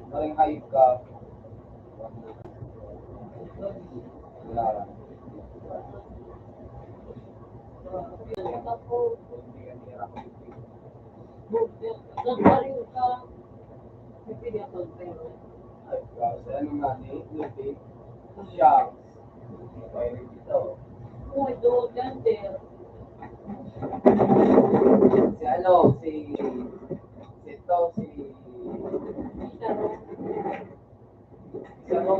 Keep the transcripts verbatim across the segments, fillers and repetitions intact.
Maring hayop ka. Ay, kasi ano nga, ni, ni, siya. Ito. Si ano, si, si ito, si, si ano, si, ano,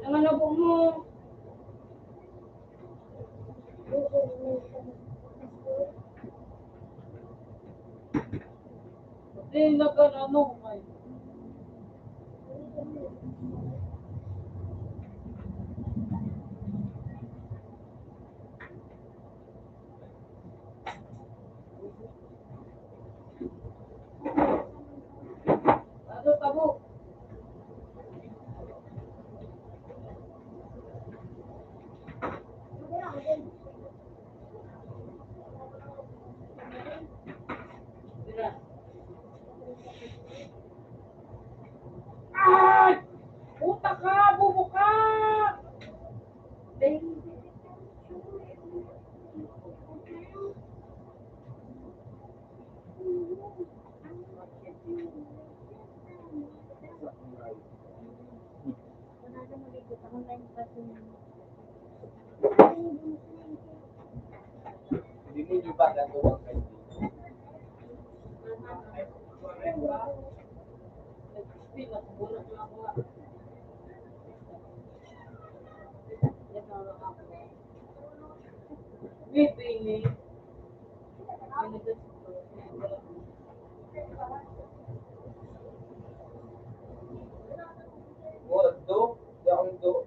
Ang ano po mo? Hindi na ka na ano, may. Ano, tabo? Ay! Puta ka! Bobo ka! Hindi nyo ba gagawin kayo? Maybe, maybe. What do? Don't do.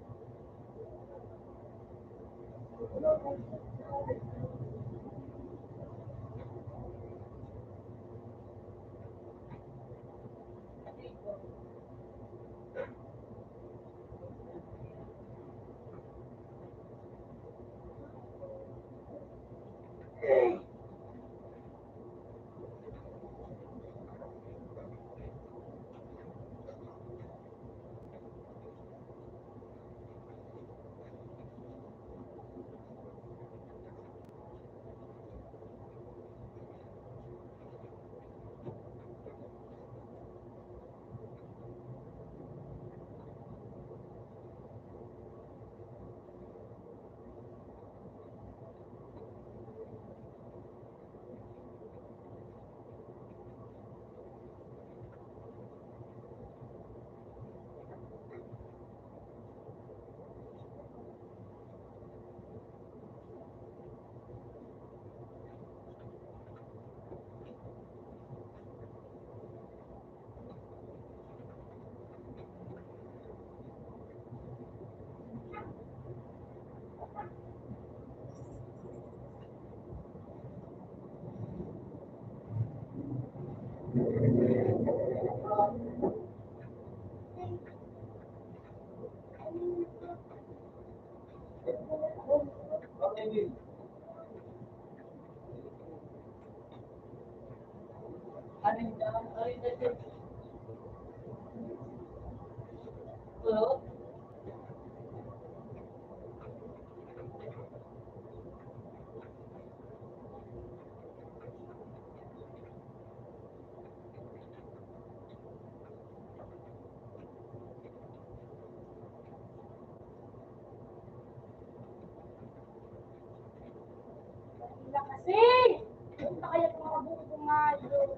Kasi, punta kaya itong mga buko nga yun.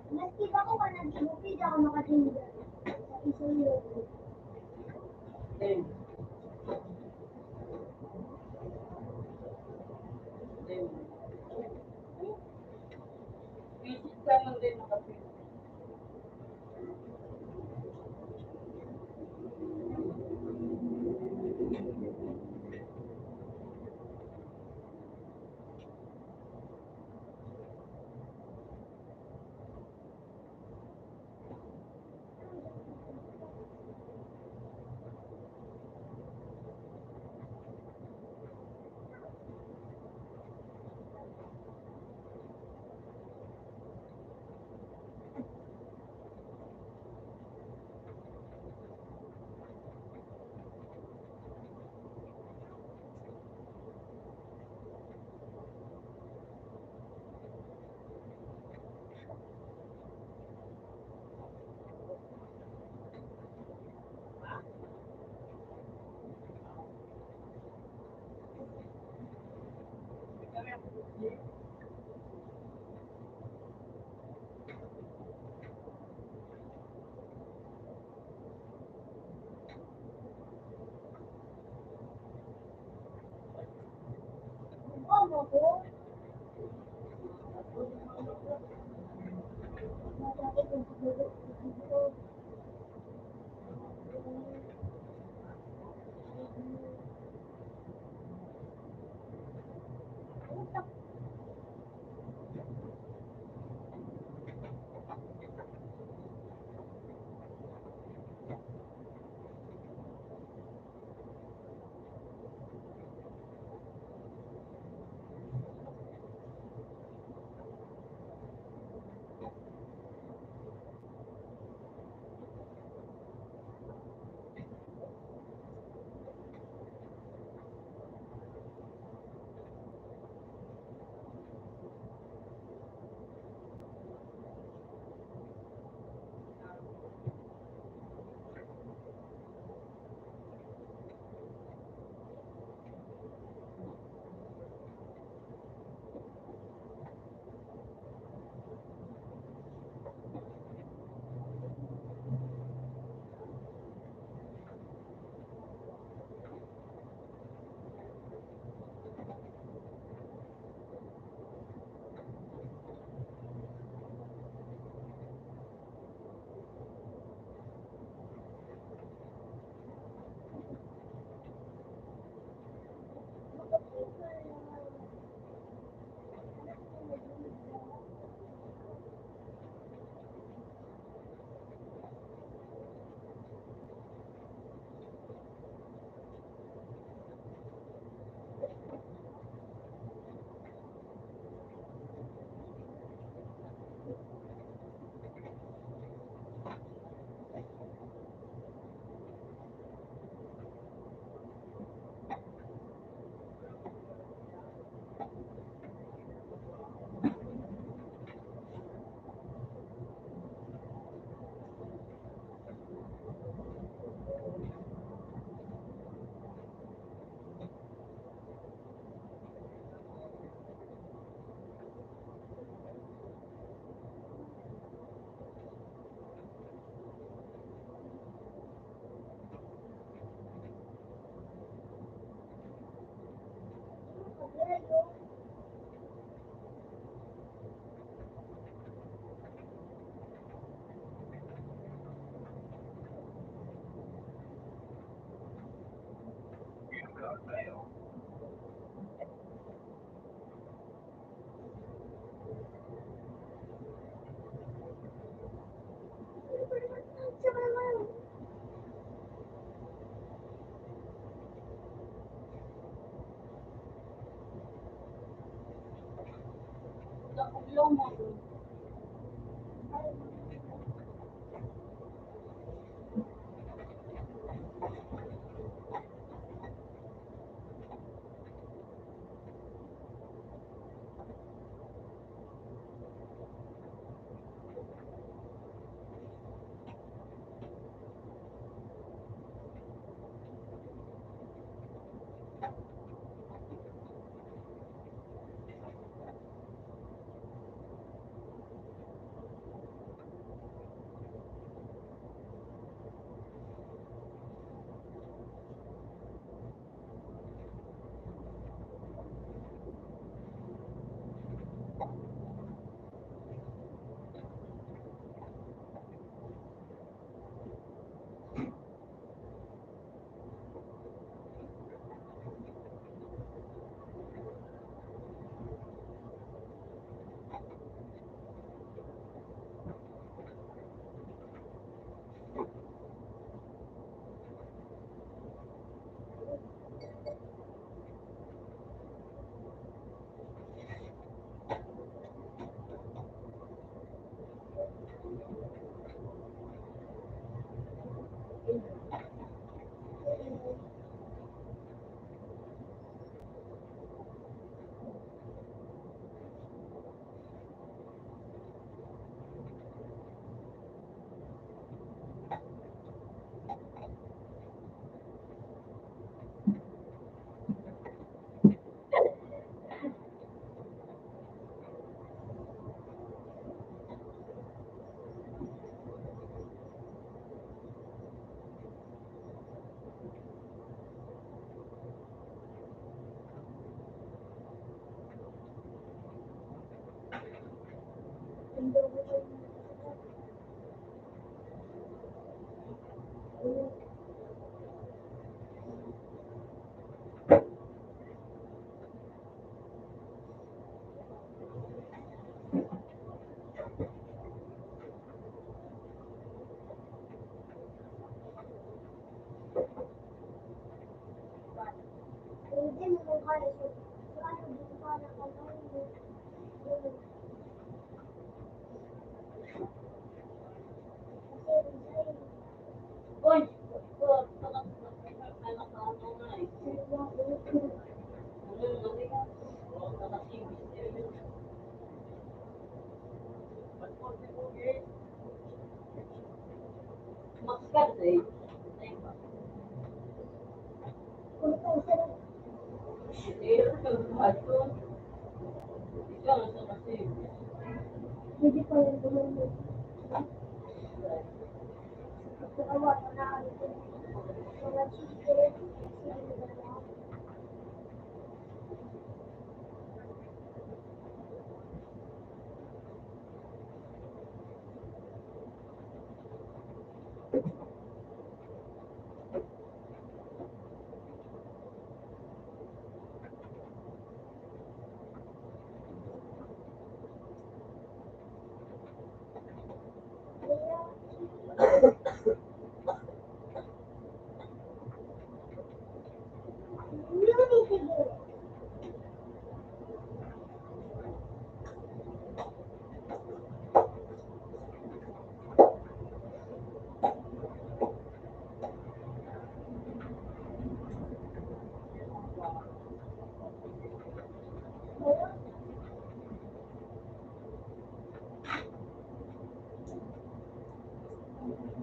Mas iba ko ka nag-iupi, di ako makatinda. Sa isang loob.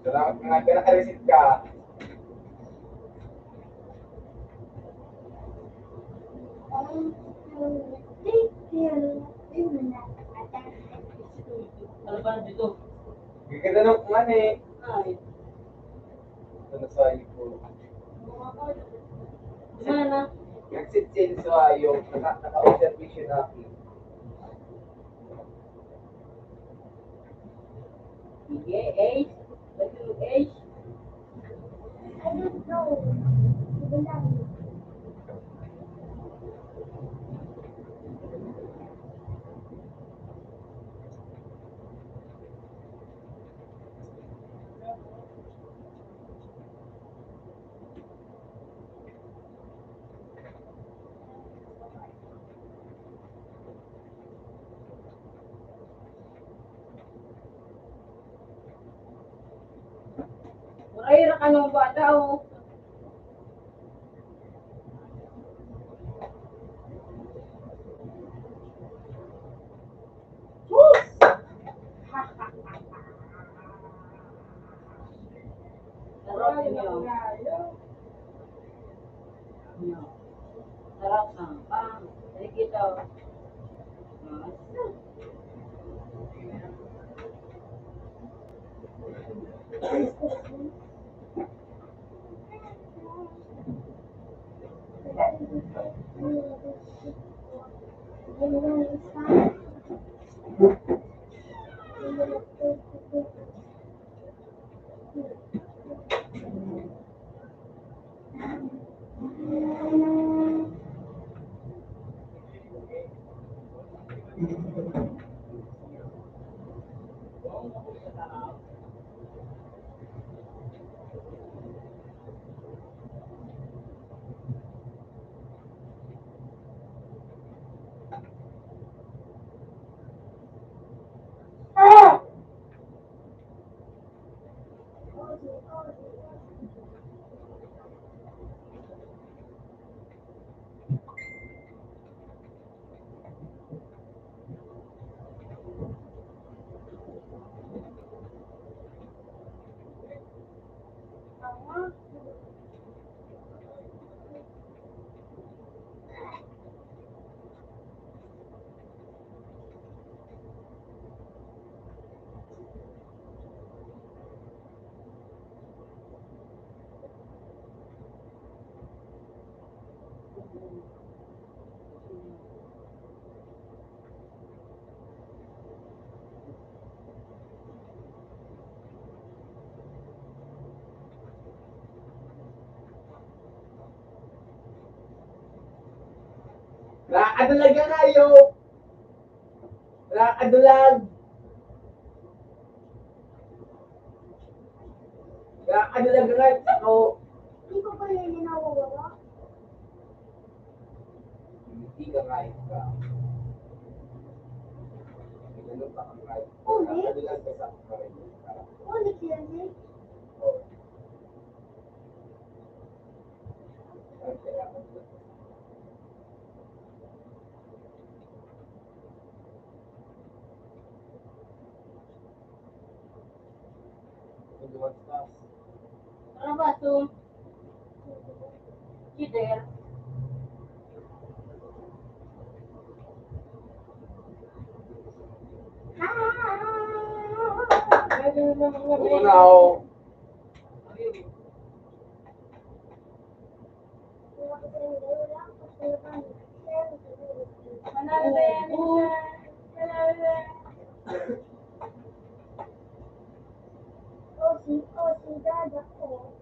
Salamat nga, pero naka-receive ka. Ano ba dito? Gaganda ng kuman eh. Ay. Ito na sa iyo po. Gumana. Nagsitsinswa yung naka-, naka-observation natin. Sige, H. Let's do H. I don't know. Pera ka nung bata, oh. Sus! Sarap niyo. Sarap ng pang. Thank you daw. Nakakadalag ka kayo. Nakakadalag. Nakakadalag ka kayo. Ako. Hindi ko pa rin nawawala. Hindi ka kahit ka. Ginanong ka kang kahit ka. Ulit? Nakakadilag ka sa kahit ka. Ulit yan, eh. Oh. Ang kailangan ko. Ang dumatas. Ano ba ito? Kider. Unaw. Manalo na yan. Manalo na yan. O, si, o, si Dada ko.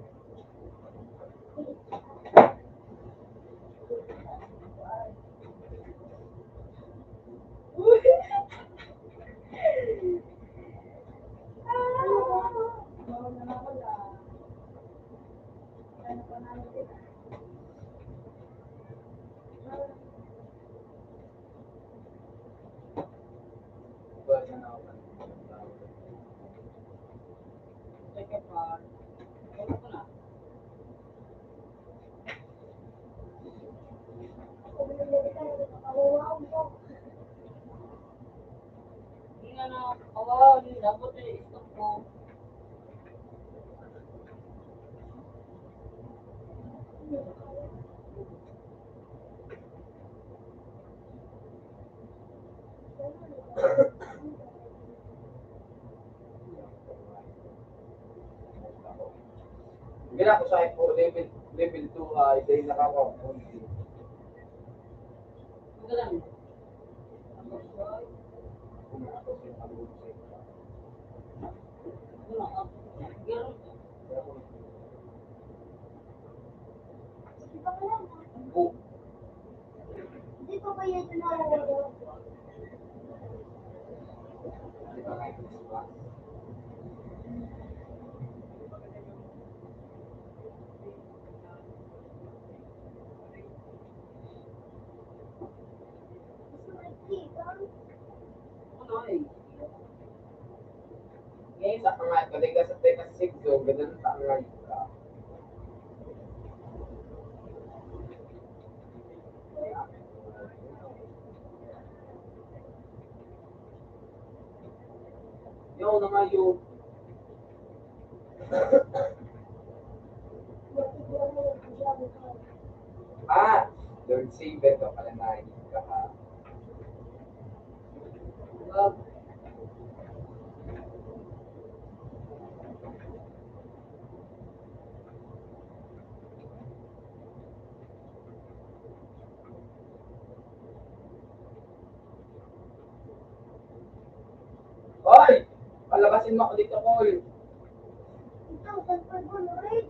Hindi nga na, kawawa, hindi, dapat eh, stop ko. Hindi na ako sa po, level, level two, ah, hindi na ako. Magalang. Sa mga kaligas at teka sa siglo, ganun pa nga. Yo, na nga yun. Ah, Lord Savior ka pala na ka, ha? Hoy! Palabasin mo ako dito, Col. Ito, cellphone ko, Loren.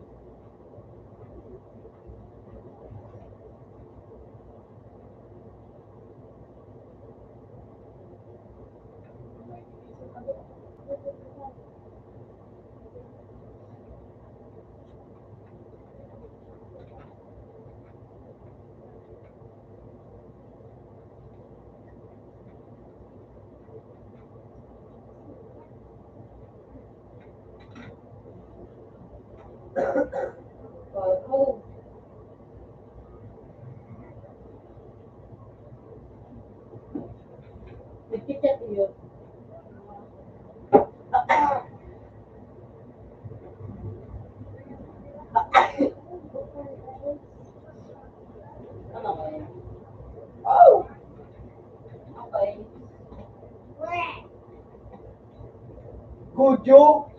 Nagchat-chat iyo. Ano ba yan? Oh! Okay. Good joke!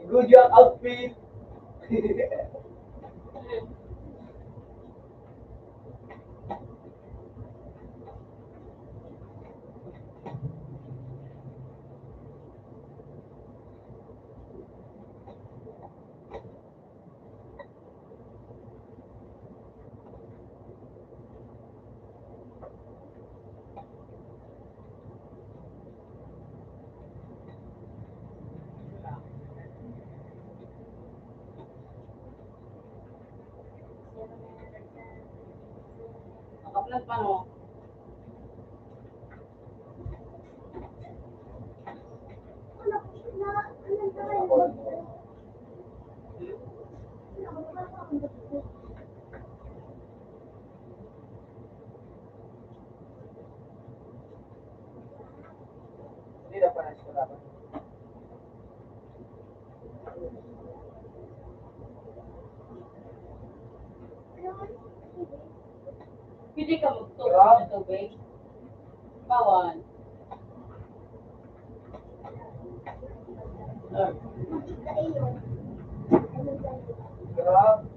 Good joke outfit! Naka-vlog pa, no? Hindi na pala siya dapat. Pwede ka magtubig sa tubig? Bawal. Grabe.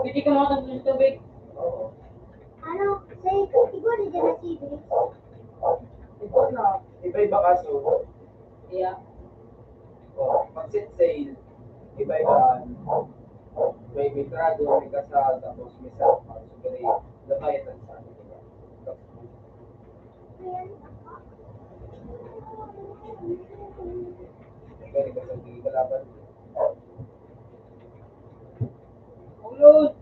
Pwede ka makatagpo ng tubig? Ano? Sa ito, siguro dyan na sibig. Iba na. Iba-iba kaso. Yeah. Oh, pag set sail, iba-iba. May, may trado, may kasal, tapos may sa, sa gari, labay at sa, di ba? Gari ka sa, di ka laban. Ulod!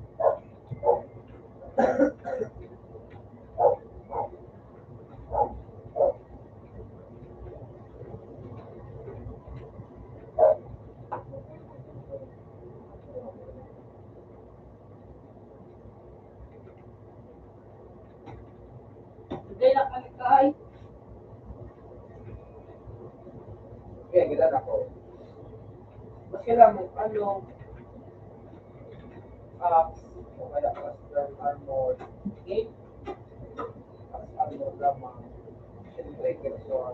Hindi na kami kain. Kaya gila na ko. Mas kailangan mo, ano, apps, o kaya custom armor, game, as armor lamang, siyempre, kaya sa,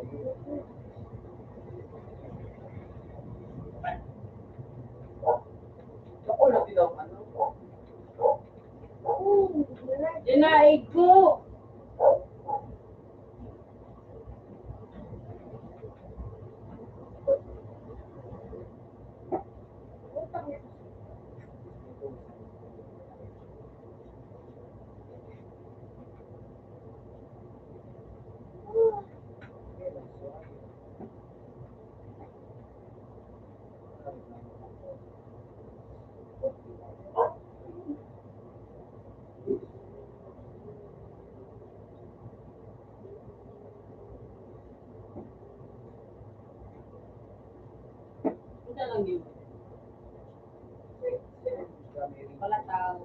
ako na din ang ano, Dinaig ko. Palataw.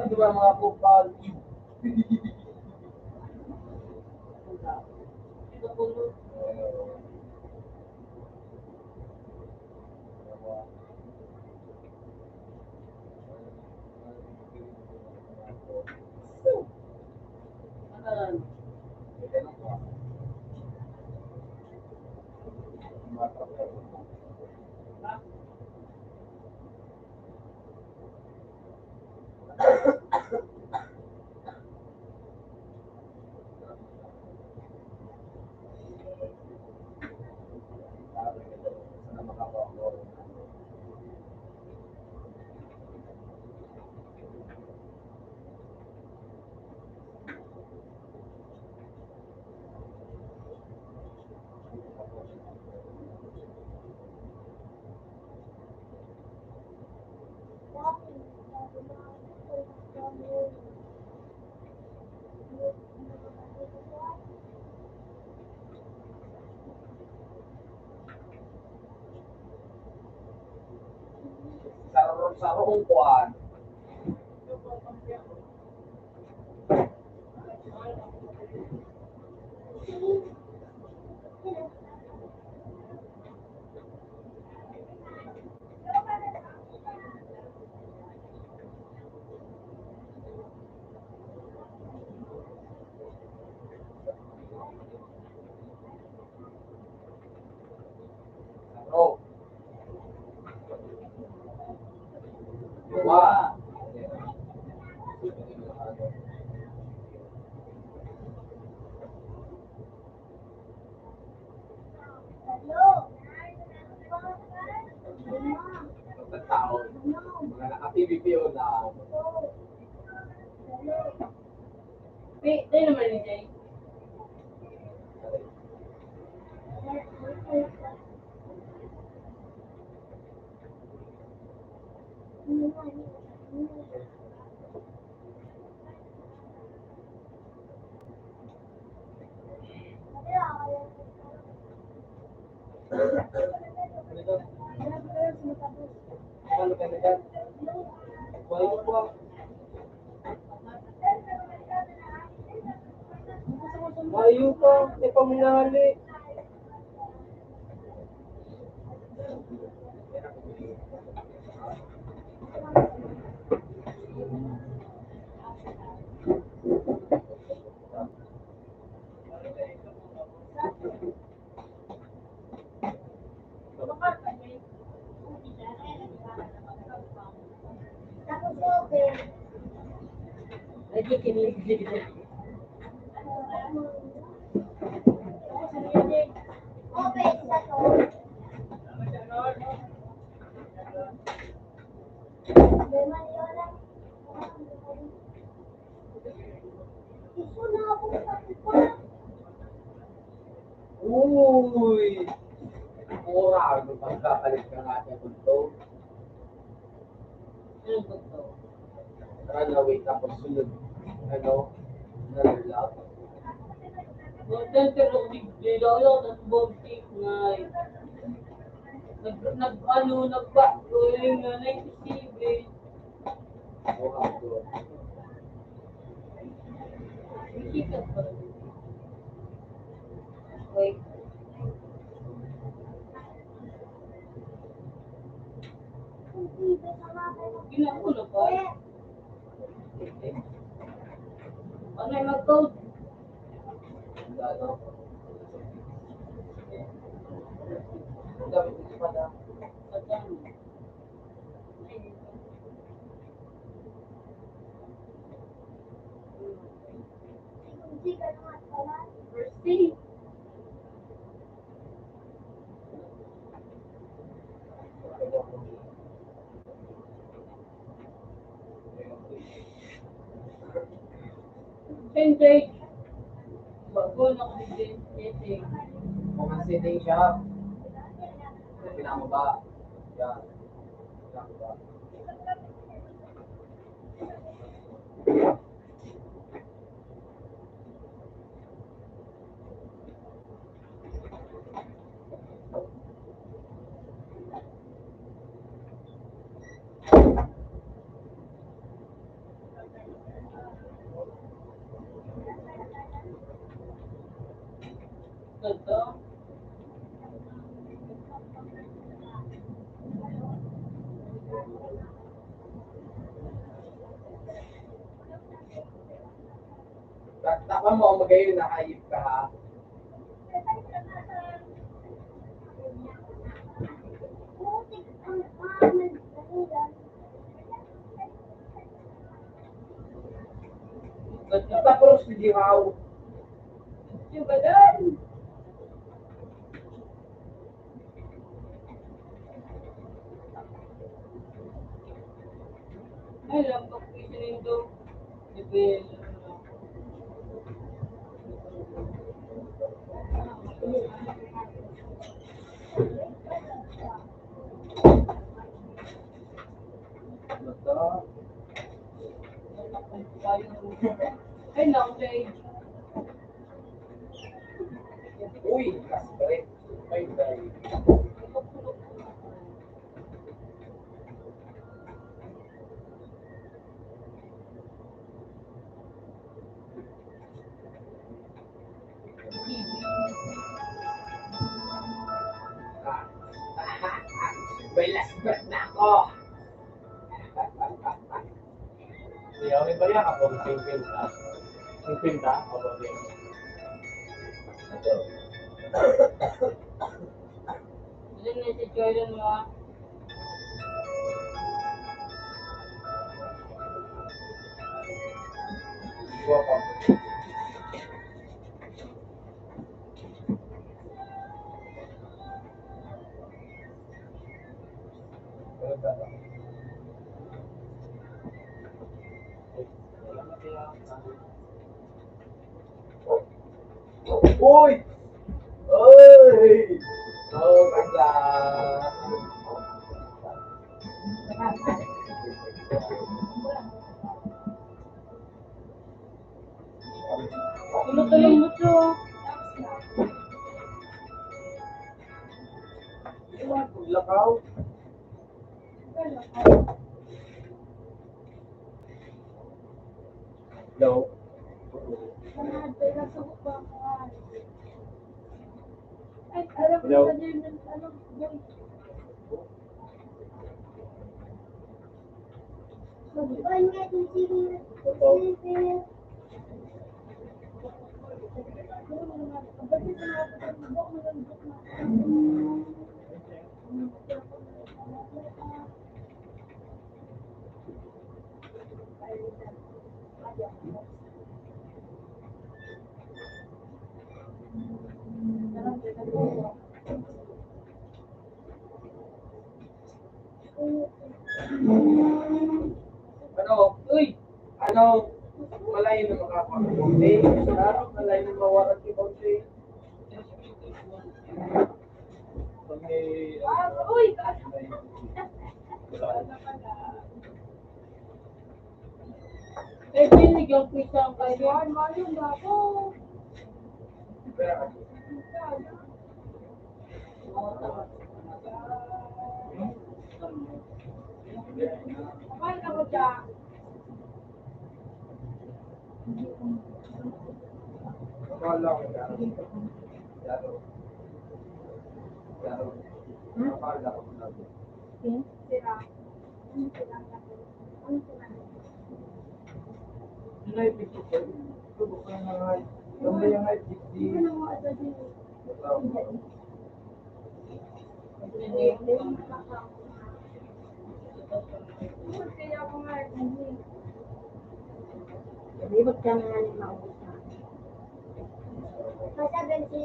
Di ba, mga kupal? Sar-, sarong kuan. Bro. Wa. Mga tao, mga naka-P B P O na. Di, di naman ni Jay. Mayo pa, may paminali. Uy! Ora, ano, pagkakalit ka nga sa gusto? Ano gusto? Runaway, tapos sunod, ano, another love. Well, then, pero di, di daw yun, at ball stick na, nag, nag, ano, nagba, uy, nga, ninety-seven. Ano yung mag-code? Same page. Bago na ko din setting. Kung ang setting siya, pinamaba. Yan. Pinamaba. Takpan mo, magayon na hayop ka, ha? Ba't nagtapuros si Jihaw? Yung badan. Ay, lampak po yung nindo. Ay, naku, Jay. Uy, kasbret. Ay, dahil. May last breath na ako. Siya, may baya ka po, singkwenta. Singkwenta? Opo, sir. Ilan na si Jordan mo, ah? Dua pa. Uy! Uy! Oh, kanta! Tuloy-tuloy mo to. Lakaw. Hello. Hello. Ano? Uy! Ano? Malay na makakuha ng bote. Malay na mawaran si bote. Uy! Eh, binigyan ko isang kayo. Ano, ano, ano? Libot ka na nga, maubos na. Masabi si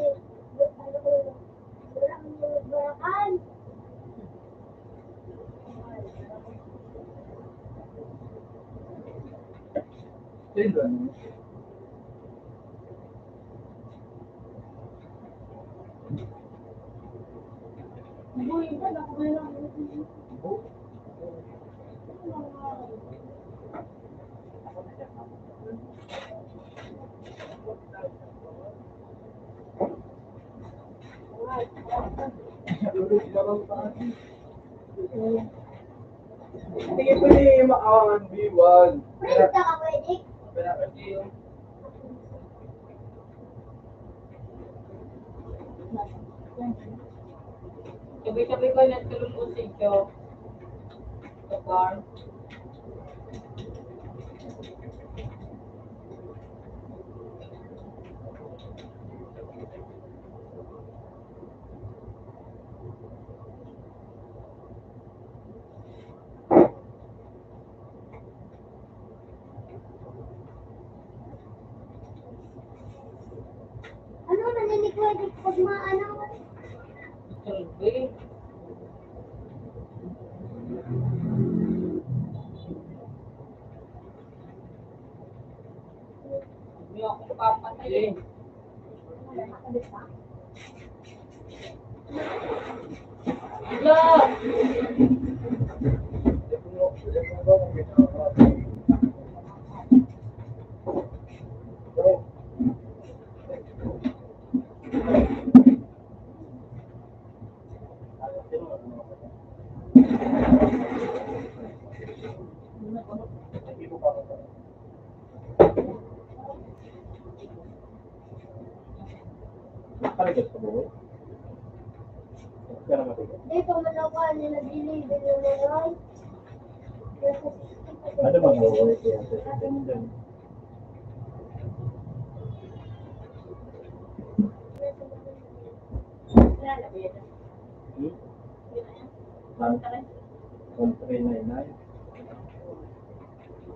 Sige, pwede yung makawangan, B one. Pwede ka, pwede. Sabi-sabi ko, nagtulog ko sa inyo. Sa bar. Ano, naninikwede pag maano? Tulbe. Hindi ako papatayin. Love! Nakaligot sa buhok. Huwag ka na matigas. Dito, malawa nila, bili, bili, bili. Ano mga buhok yan? Sa tingin doon. Hmm? One, one three nine nine.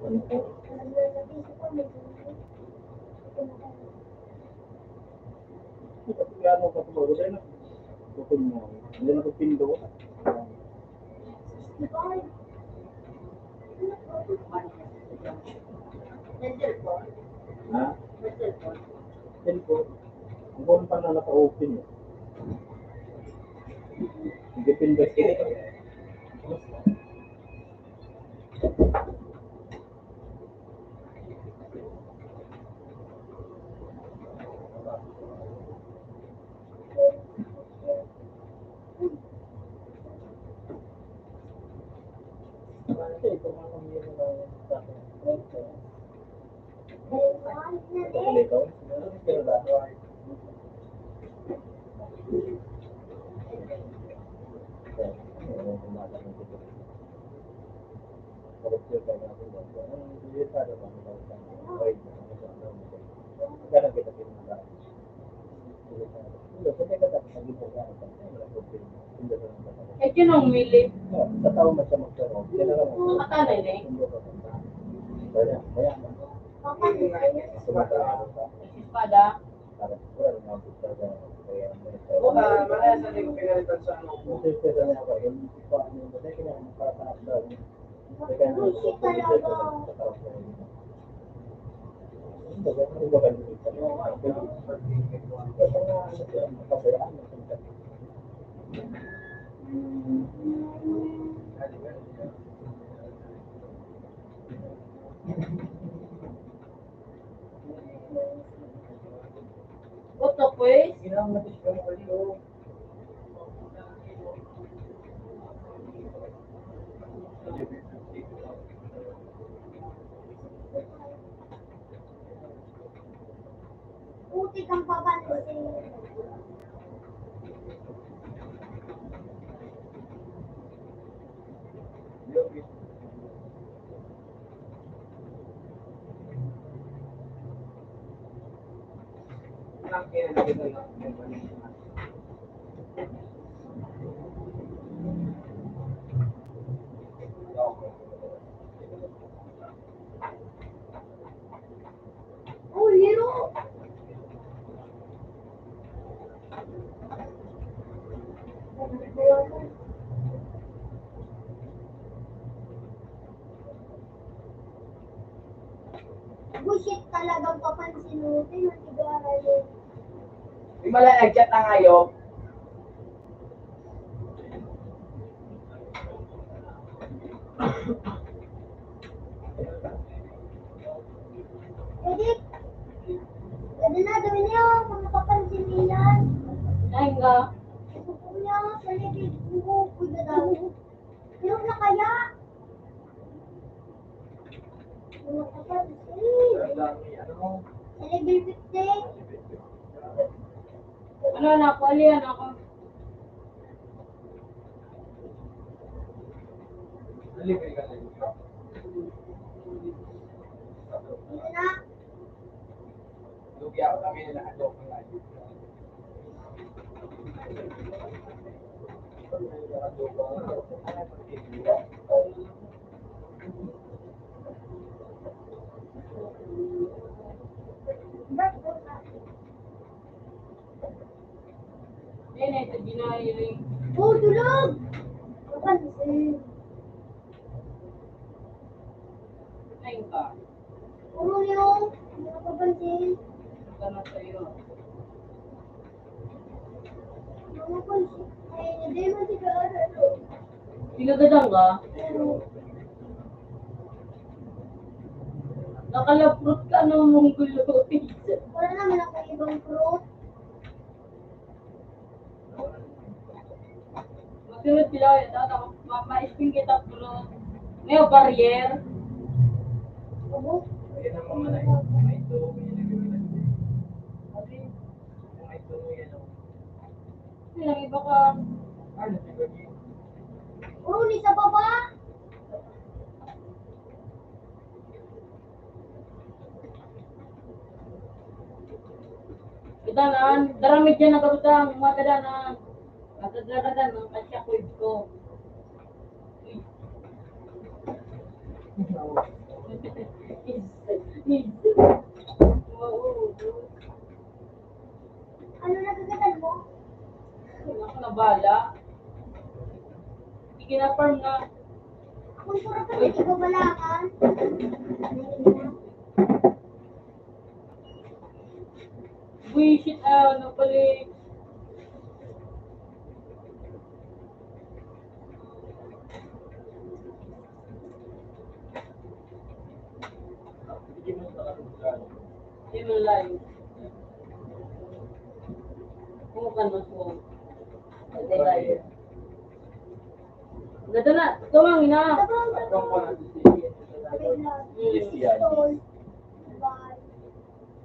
One four. Ito, kaya ano ka tumawa? Dahil na, bukod mo. Hindi na pagpindo. Ha? Cellphone. Ang phone pa na naka-open eh. Depende sa Eh, yun ang mili. Nakatanay na eh. Espada. Puto, pues. Puti kang papansin. Oh, hero! Bullshit talagang papansin mo. Ito yung nagigara yun. Di ba lang nag-chat na ngayon? Pwede, pwede na gawin niyo, mga papansin niyan. Ay, nga. Gusto ko niya, sa libig, buhok, kuya daw. Pero na kaya? Mga papansin. Sa libig, fifty. Ano na ako? Alihan ako. Lugi ako kami na ato. Nene, ito ginahiling. Oh, tulog! Kapansin. Ayun ka. Puro yung mga kapansin. Ito na sa'yo. Mga pansin. Ay, hindi mo sigurado. Pinagadan ka? Pero nakalaprot ka ng munggulo. Wala naman ako ibang fruit. Magsunod sila, ito, tapos ma-, ma-spin kita, pero may barrier. Ano? Ayun ang pamanay. May ito, may nagawin na. Sabi, may ito, may ano. May iba ka. Ano, di ba, di? Uli sa baba. Kita na, dara mi dyan na kabutang, mga kada na. At dara ka na, ang kasya ko ito. Ano na gagatan mo? Ako na bala. Sige na, farm na. Kung puro ka dito, balakan. Buwisit, ah, ano pala eh. Hindi mo layo. Kung ka na po. Hindi layo. Nado na. Ito ang ina. Hmm.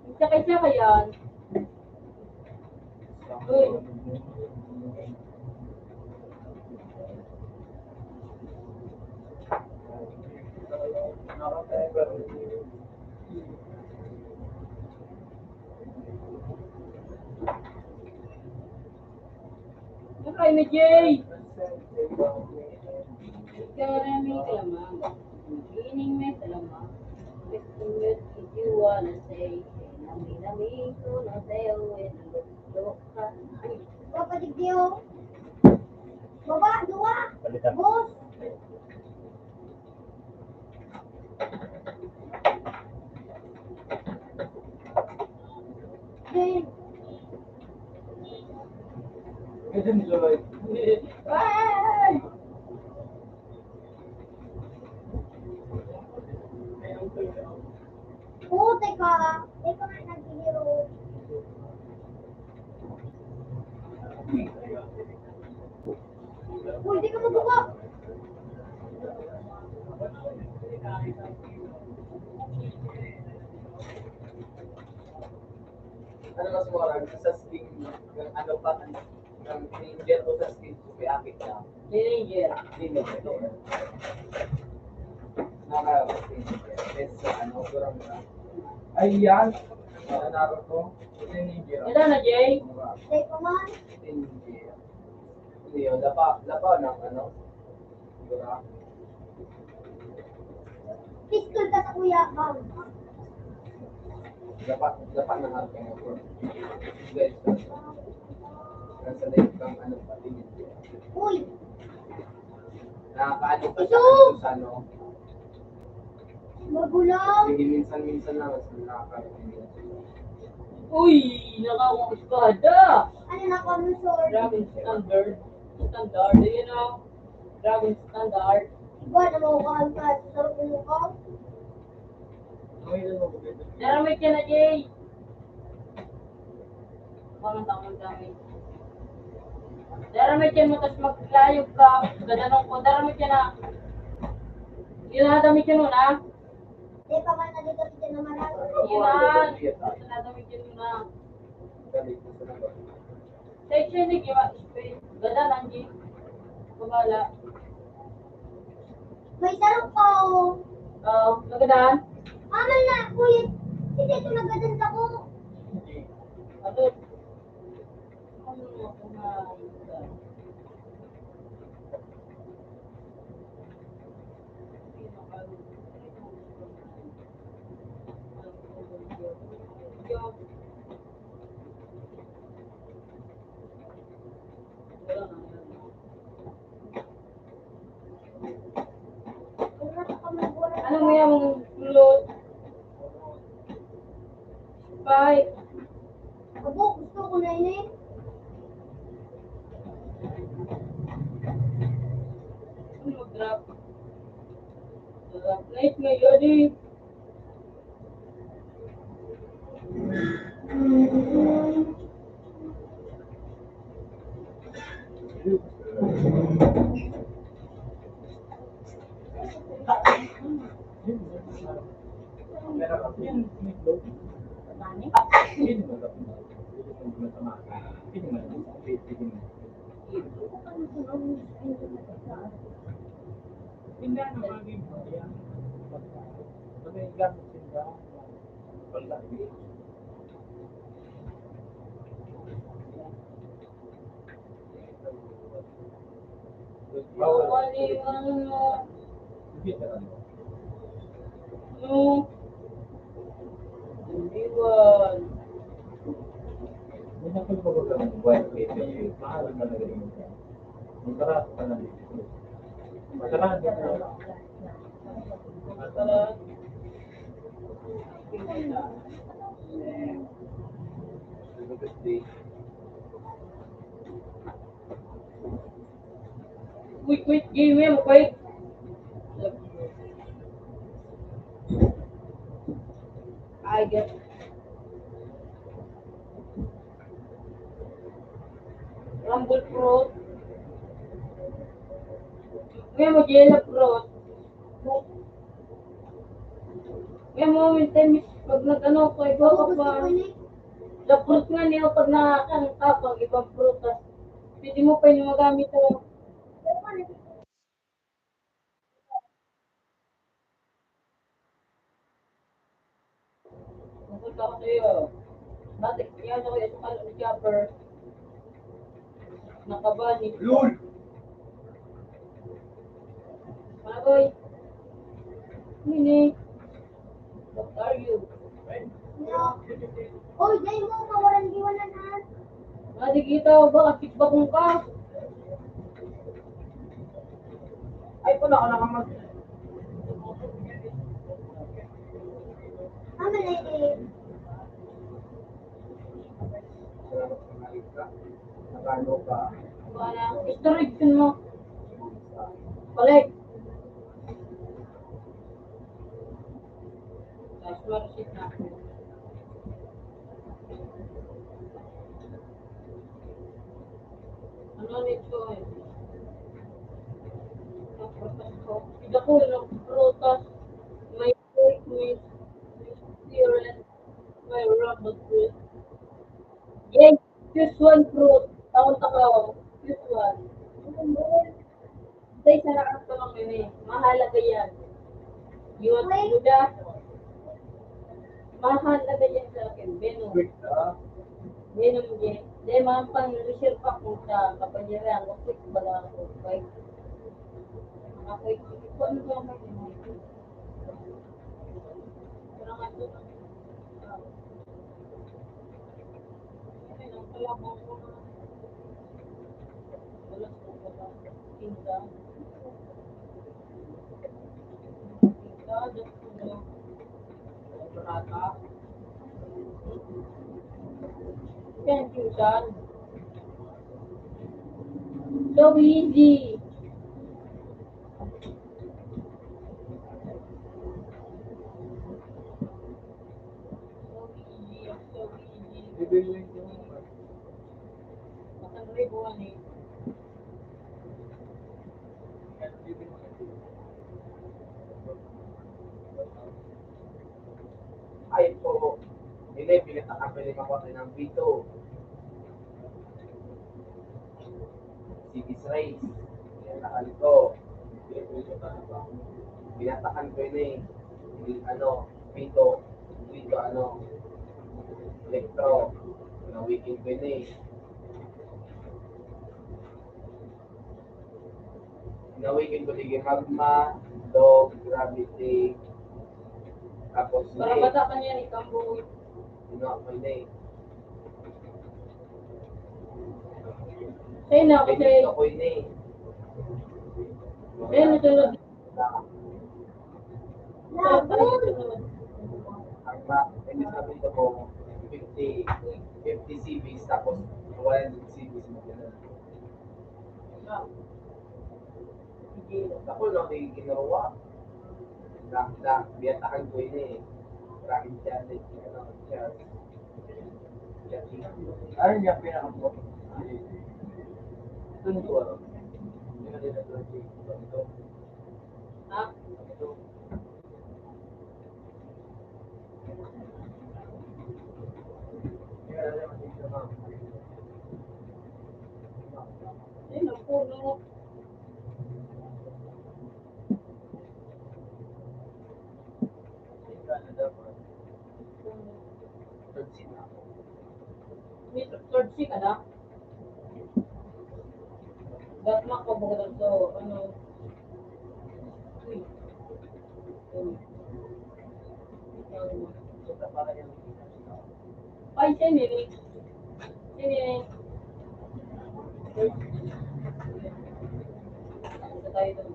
Isa-isa yan. Uy. Ay, na Jay! Ikaw rin may kalamang. Meaning may kalamang. If you wanna say, nami-nami ko na sa'yo, eh, nandito ka. Ay, Papatigyo. Baba, duwa. Balikan. Boss. Ay! Puta ka! Ito nga nagbibiro. Uy, di ka magbuka! Ano mas mura? Sa sling ng ano pa, ng teenager o sa sling ko kaya akit na? Teenager. Teenager. Naka-teenager. Kesa ano, kurang na. Ay, yan. Ano na ko? Teenager. Wala na, Jay. Mura. Teenager. Hindi yun. Lapa, lapa ng ano? Mura. Pistol ka sa kuya, bang. Dapat, dapat na hard ka na po. Guys, nasa live kang ano pa din. Uy! Nakakaano pa siya sa ano? Magulang! Hindi, minsan-minsan lang, mas nakakaano. Uy! Nakakuha espada! Ano na kami, sword? Grabe, standard. Standard, you know? Grabe, standard. Iba na makukuhaan ka sa sarong mukha. Dara mo ka na, Jay. Parang tamang dami. Dara mo ka, matas maglayog ka. Gadanong ko, dara mo ka na. Yun na, dami ka nun, ha? Di pa man nagkakita naman ako. Yun na, dami ka nun, ha? Sa itsura ni Giwa, ganda lang, Gi. Kumala. May sarong pa, oh. Oo, nagadan? Amal na, kuya. Hindi ito nagadan sa ko. Ano? Ano nga, ano nga? Ano mo yung kulot? Bye. Abo, gusto ko na ini. Ano, drop? Drop night ngayon eh. Bawal yung ano. No. Iwan. Wait, wait, game yan, wait. I get Rumble Fruit. Ngayon mo, Jello Fruit. Ngayon mo, minsan, pag nag-ano ko, ikaw ka pa. Sa fruit nga niyo, pag nakakang ka, pag ibang prutas, pwede mo pa yung magamit sa Pupunta ko sa'yo. Dati, yan ako yung sukal ni Chopper. Nakabani. Lul! Magoy. Nini. What are you? Oy, dai mo kawaran giwanan, ha? Nga, di kita, ba? Kapit bakong ka. Ay, pala, ako nakamag- Mama, lady. Salamat sa mga ika. Nakano ka? Wala. Storage mo. Balik. Cash receipt na. Ano ni Choy? Ang prutas ko. Dako ng prutas. May cake, may, may cereal, may rubber fruit. Yay! Choose one fruit. Taon takaw. Choose one. Sa isa na ang tulong yun eh. Mahalaga yan. You want Buddha? Mahalaga yan sa akin. Venom. Venom din. Dahil mga pang-reserve pa kung sa kapangyarihan. Kasi baga ako. Kahit, mga kahit, kung ano ba ang Yan, Susan. So easy. Ay, po. Hindi, pinatakan ko yung mga ng pito. Si Bisrays. Pinatakan ko. Pinatakan ko yun eh. Yung ano, pito. Pito ano. Elektro. Pinawikin ko yun eh. Pinawikin ko sige magma, dog, gravity. Tapos Para eh, bata pa niya ni Kamboy. Ano ako yun eh. Sa'yo na ako, Pwede sa'yo. Ako yun eh. Sa'yo na tulog. Ang ma-, ang sabi ko po, fifty, fifty C Vs, tapos one hundred C Vs mo ganun. Ako lang may ginawa. Na, na, biyatahan ko yun eh. Maraming challenge, ano, challenge. Ano niya pinakabuo? Ito nito, ano? Hindi na nila ito. Ha? Ay, naku, no. May third shift ka na? Datma ko, baga to, ano, uy. Ay, siya, Mimi. Siya, Mimi. Sa tayo doon.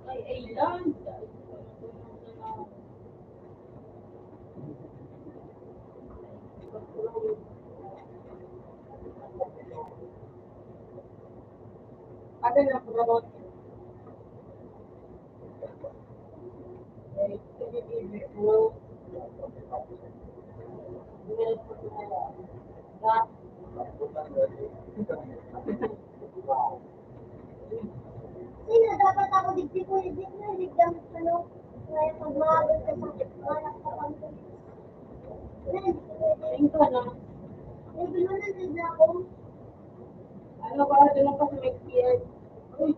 Ay, ay, land. Ano na, bro? Sino dapat ako digdi ko, hindi ko, hindi lang ano, kaya pag maabot ka sa anak ko, pang Hindi ko na. Hindi mo na, hindi na ako. Ano ba? Doon ako sa may P S. Uy.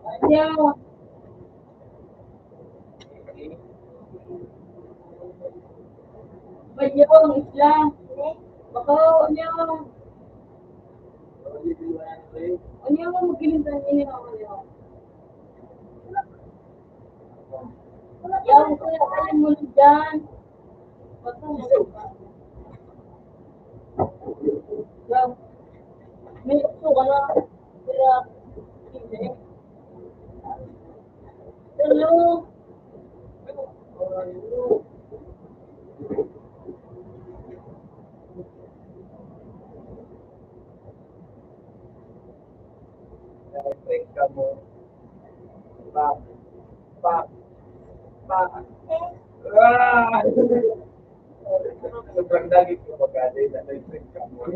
Ayaw. Bayaw ang isla. Baka niya. Ano yung magkilintan niya? Ano yung Yan, kuya, kain mo na dyan. Yan. May gusto ka na. Kaya, hello. Electric ka mo. Pa. Pa. Pa. Ah! Sobrang dagit yung pagkain. Electric ka mo.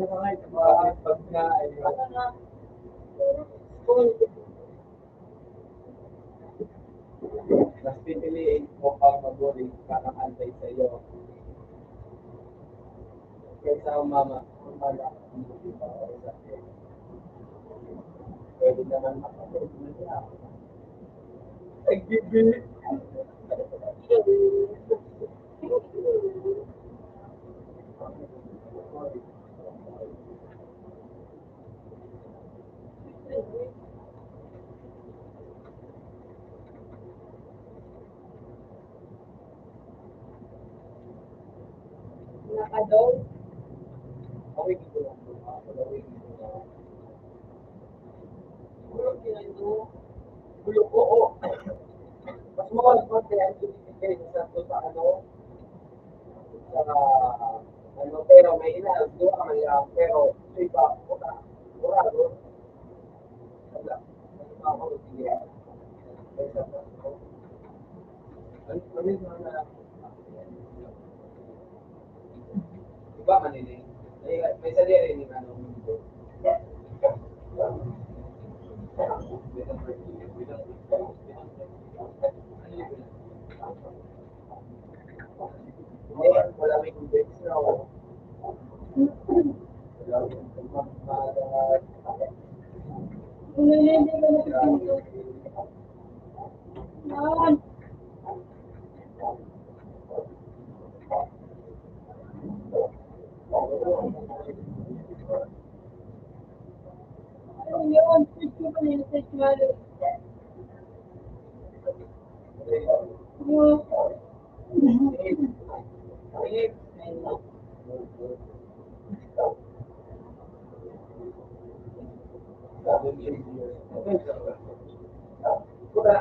Pag na, Mas pipiliin ko ang maburing para antay sa iyo. Kaysa ang mama, ang mama, ang mama, pwede naman makapag-, Ay, gibi. Nakadaw. Away dito lang. Away dito lang. Siguro, pinando. Gulo ko, oh. Mas mawala pa kaya ang pinipigay sa, sa ano, sa, ano, pero may ina, duha man lang, pero sa iba, wala. Wala, no? Wala. Ano pa ako, sige. Ano, ano yung mga, iba man yun eh. May, may sadiri ni ano,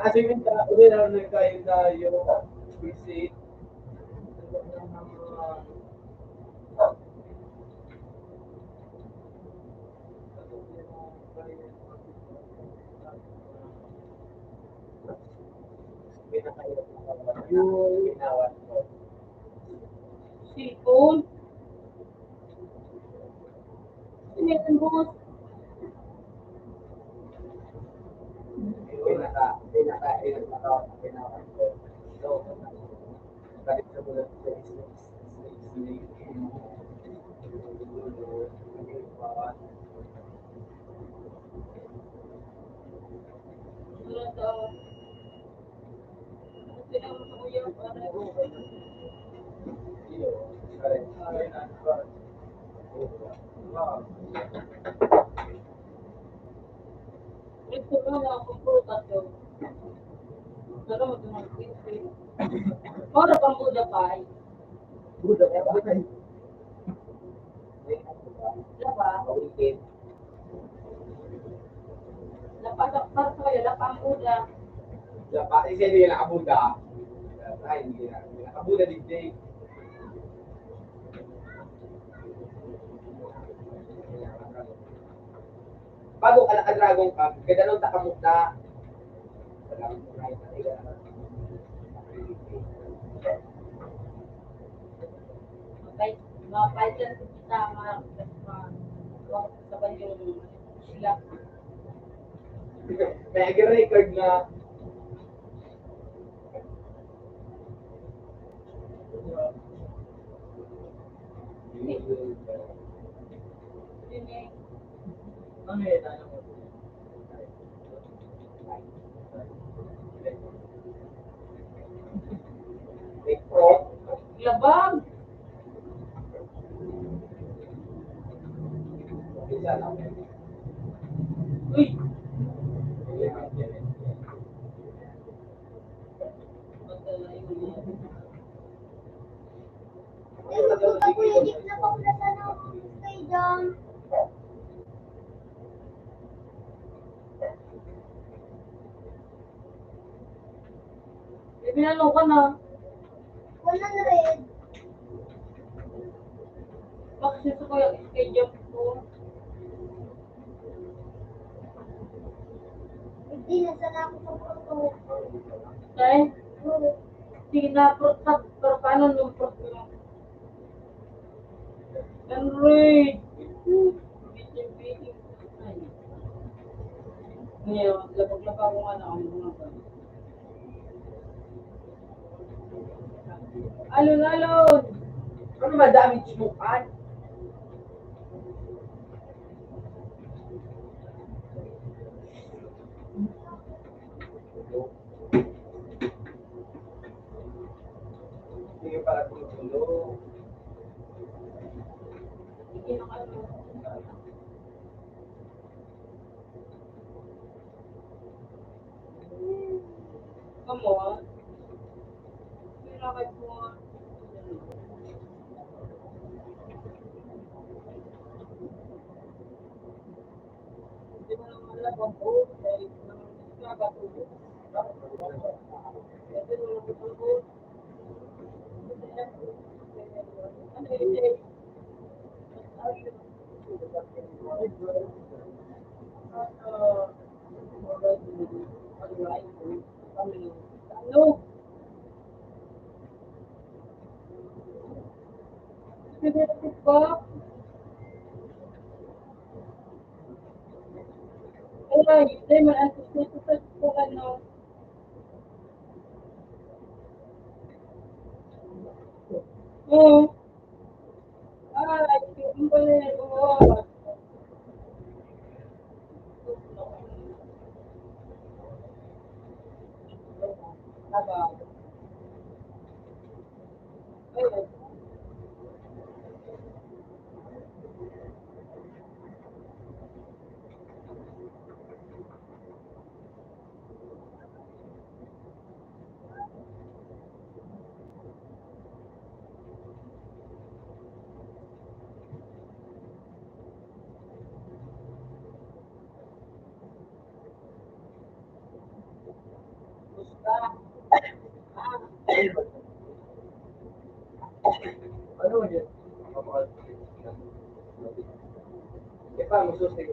Kasi yung ka, uwi na lang kayo na yung busy. Sipon. Sipon, boss. Ito na lang ang prutas ko. Pero ito na ang prutas. Para pang Buda pa ay. Buda pa ay. Diba? Lapa, lapa, lapa ang Buda. Lapa, eh, siya hindi nakabuda. Ay, hindi na. Hindi nakabuda, digdi. Bago ka nakadragon ka, gadanon ta kamot na. Salamat po, Nay. Kahit mga fighter kita, mga, mga, mga sa banyo, sila. May record na. Labag. Uy. Ay, naku, Kuya Jeff, napaplasan ako kay John. May binalo ka na. One hundred. Bakit sa kuya, kay Jeff ko? Hindi, nasala ako sa protocol. Tay? Oo. Sige na, protocol. Pero paano nung protocol? Henry! Ngayon, lapag-lapag ko nga na ang mga ba. Alon-alon! Ano madamage mo, Pat? Sige, para kung tulog. Come on. Kailangan mo. Ano? Pinatid ba? Ay, ay, man, ang gusto ko sa ano. Oo. Ay, ang galing, oo. Tama. Ayun. Ano yun? Ipang susi.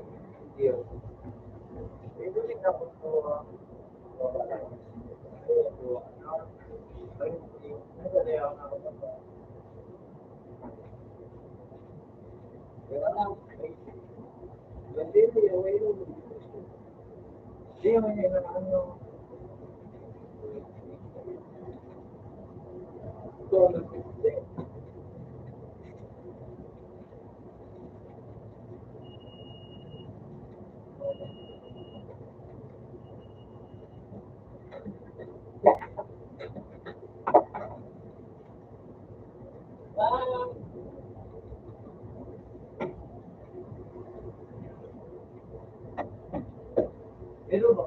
Hello,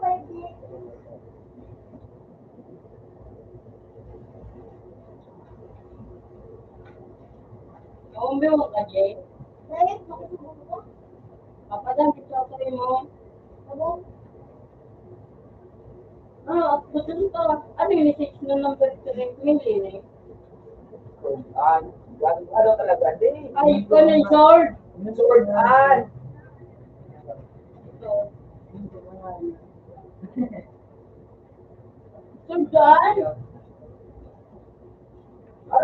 Pwede. Kaumbi mo ka, Jay? Dahil makasubo ko. Papadang ito ako rin mo. Abo. Ah, gusto ko pa. Ano yung message ng number ko rin? Pinili na eh. Ah, ano talaga? Di, Ay, ito na yung sword. Yung sword, ah. Ito. Sword, ah.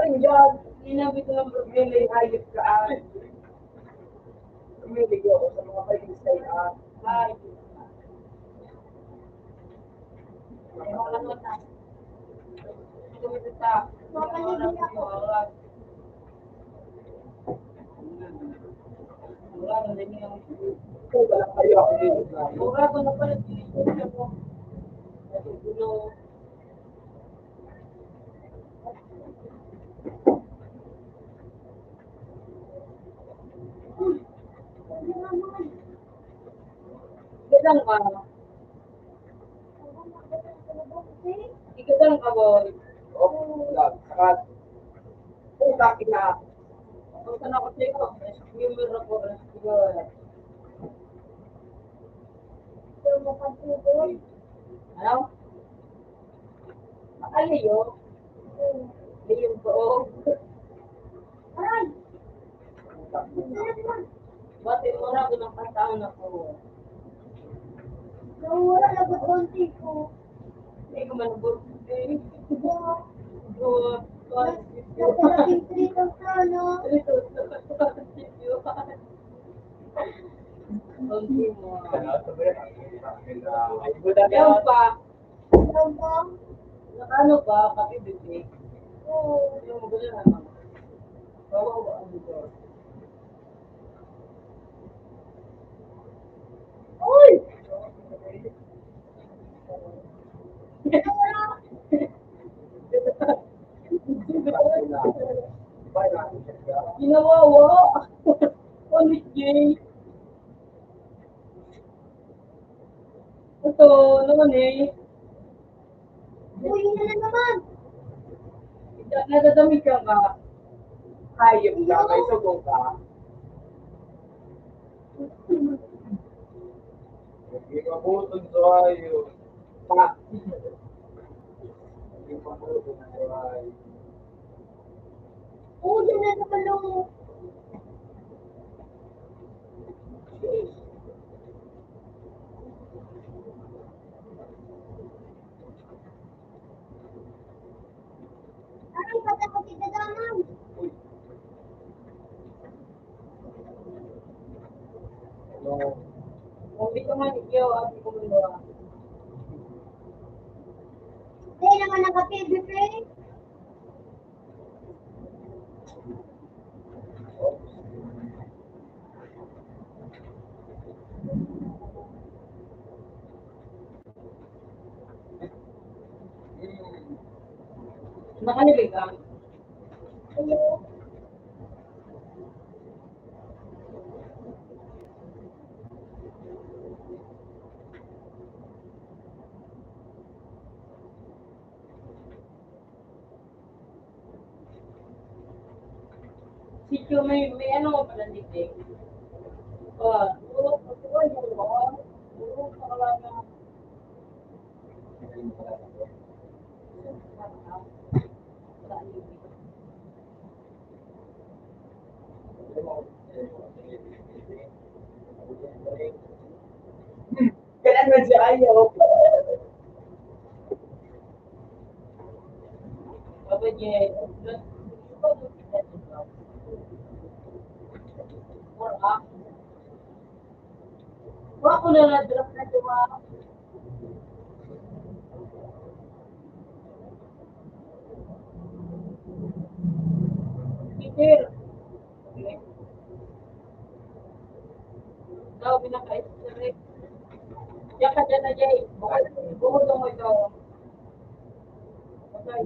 Yan, sinabi ko ng problema yung hayop ka, ah. Lumiligaw ako sa mga Palisay, ah. Ay. Ay, mga ano na. Ito, ito, ito. Mga paligid ako. Mura ko na pala, sinisip ko. Gadang ka. Gadang ka, boy. Oh, lang. Sakat. Puta, kina. Punta na ako sa'yo. Rescuer ako, rescuer. Ano? Makalayo. Layo ko. Aray! Bati mo na, ginapatahan ako. Nawala na ba konti ko? Hindi ko man birthday. Buwan. Buwan. Napalaking three thousand, no? Three thousand. Konti mo. Yan pa. Ano ba? Nakaano ba? Kape, bebe? Oo. Yung maganda naman. Bawa ko ang ito. Uy! Ginawawa! Ulit, Jay. Ito, naman eh. Uy, yun na naman. Nadadamig ka nga. Hayop ka, may sugo ka. Hindi ka butong sa hayop. Ha? Hindi ka butong sa hayop. Oo, yun na naman, oh. Ay, pati ako si Dadaman. Hindi ko man, iyo, abi ko man ba? Hindi naman naka-P V P. Nakalibig ka? Sityo, may, may ano ka pala dito eh. Ah, oo, oo, oo, oo, oo, Kailan man siya ayaw? Papa J, wa ko na na-drop na diba? Peter. Ikaw, pinaka-straight. Diyan ka dyan na, Jay. Bukod, bukod mo ito. Okay.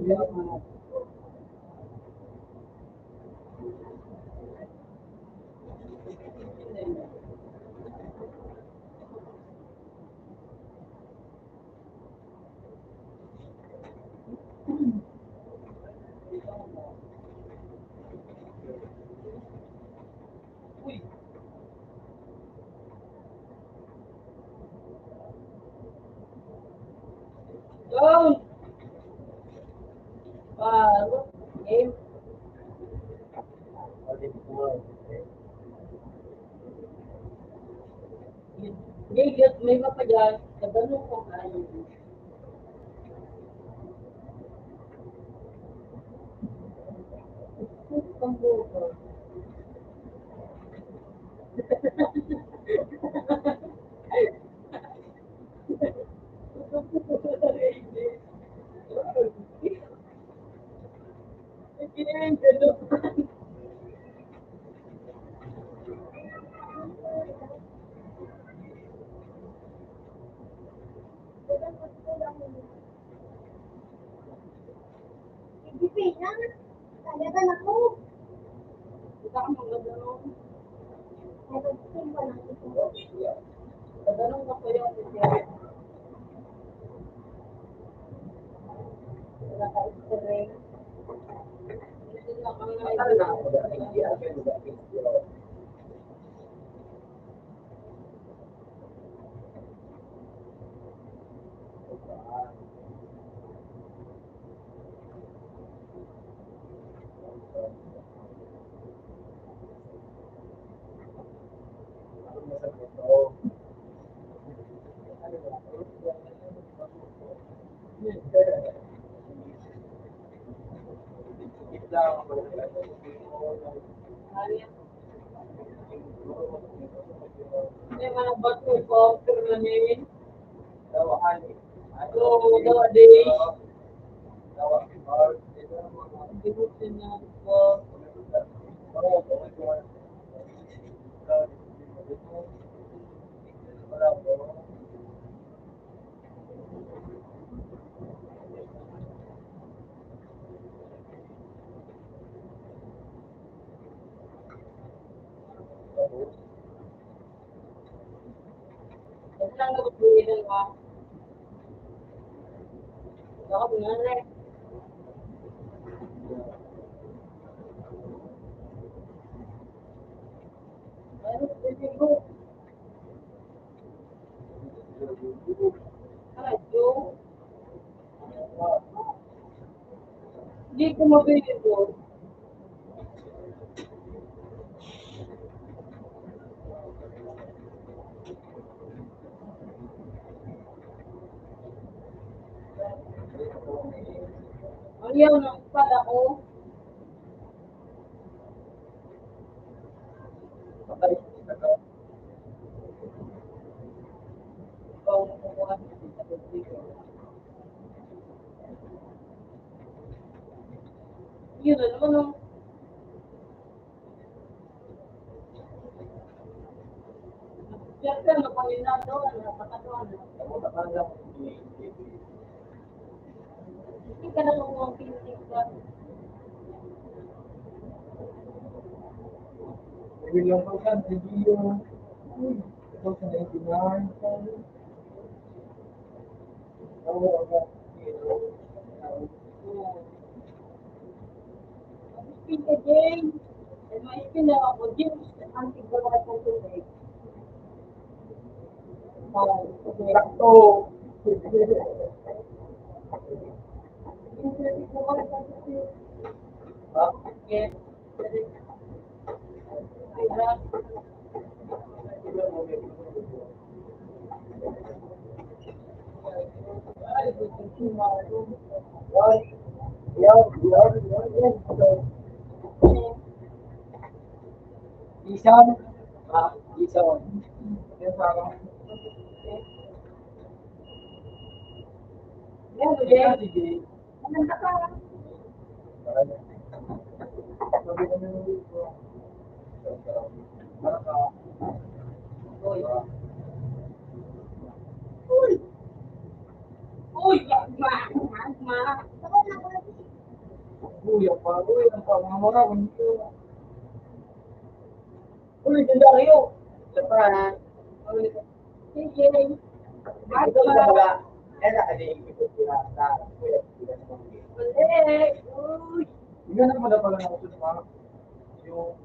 Down. Paro. Game. Hindi, may iba pa dyan. Kadalo ko kayo. Hindi pina. Talaga na po. Ito ang mga ganun. Talagang tumba na ito. Ganun na po yan. Wala ka X-ray. Ito na ang mga May mga bato ko, pero na name. So, nowadays, Hindi ko mabili ito. Ayaw na, pala ko. Yun na naman, oh. Siyempre, ano pa rin na doon, ano pa ka doon, ano? Hindi ka na kung pinili ka. Bilang ko sa video, uy, ito sa ninety-nine. Spin ka, Jane. May spin na ako, Jane. Ang tigbawa sa tubig. Sakto. Okay. Isan, ah, isan. Yan, sige. Yan, sige. Maganda ka. Uy. Uy. Uy, magma, magma. Uy, ang pa, uy, ang pa, mga mura, uy. Uy, legendaryo. Ito pa, ha? Uy. Sige. Ito yung mga, yan na, kasi yung ito sila sa, kuya, sila sa mga. Uy. Uy. Hindi na pala pala ako sa mga, yung,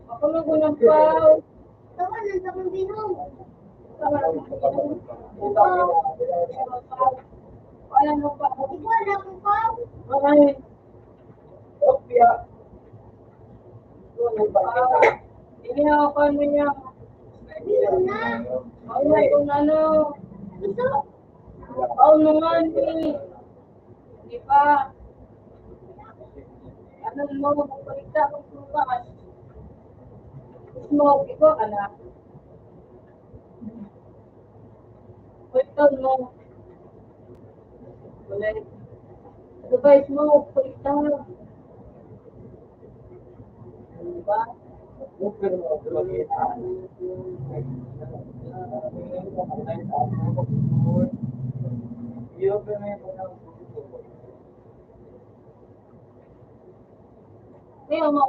Ako lang ko ng pao. Tama, nang tamang binom. Tama, nang tamang binom. Wala nang pao. Ikaw, wala akong pao. Okay. Hindi na ako ano niya. Ano kung ano. Paon mo nga ni. Di ba? Ano mo, magpaligta akong prutas. Gusto mo, ikaw ka na. Palitan mo. Wala. Advice mo, palitan. Diba? Kaya mo,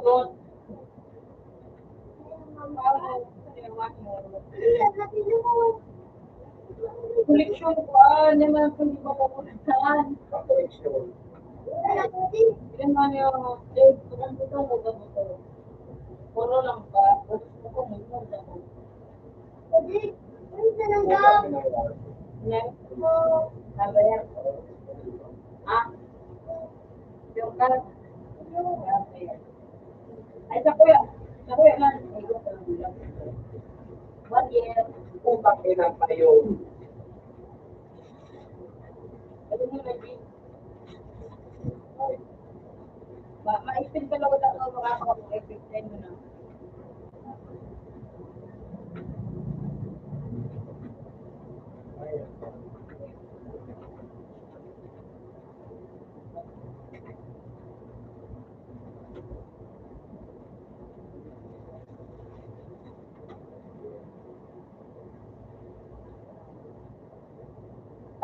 koleksyon ko, ah, naman kung di ba ko kulitan. Koleksyon. Yan man yung, eh, kung gusto mo, gusto mo. Puro lang ba? Gusto ko, may gusto ko. Hindi. Ano na lang daw? Next. Number. Ah. Yung card. Ay, sa kuya. Sa kuya na. One year. Utang ina kayo. Ano mo na, G? Ma-, ma-extend ka lang ulit ang mga account mo, i-extend mo na.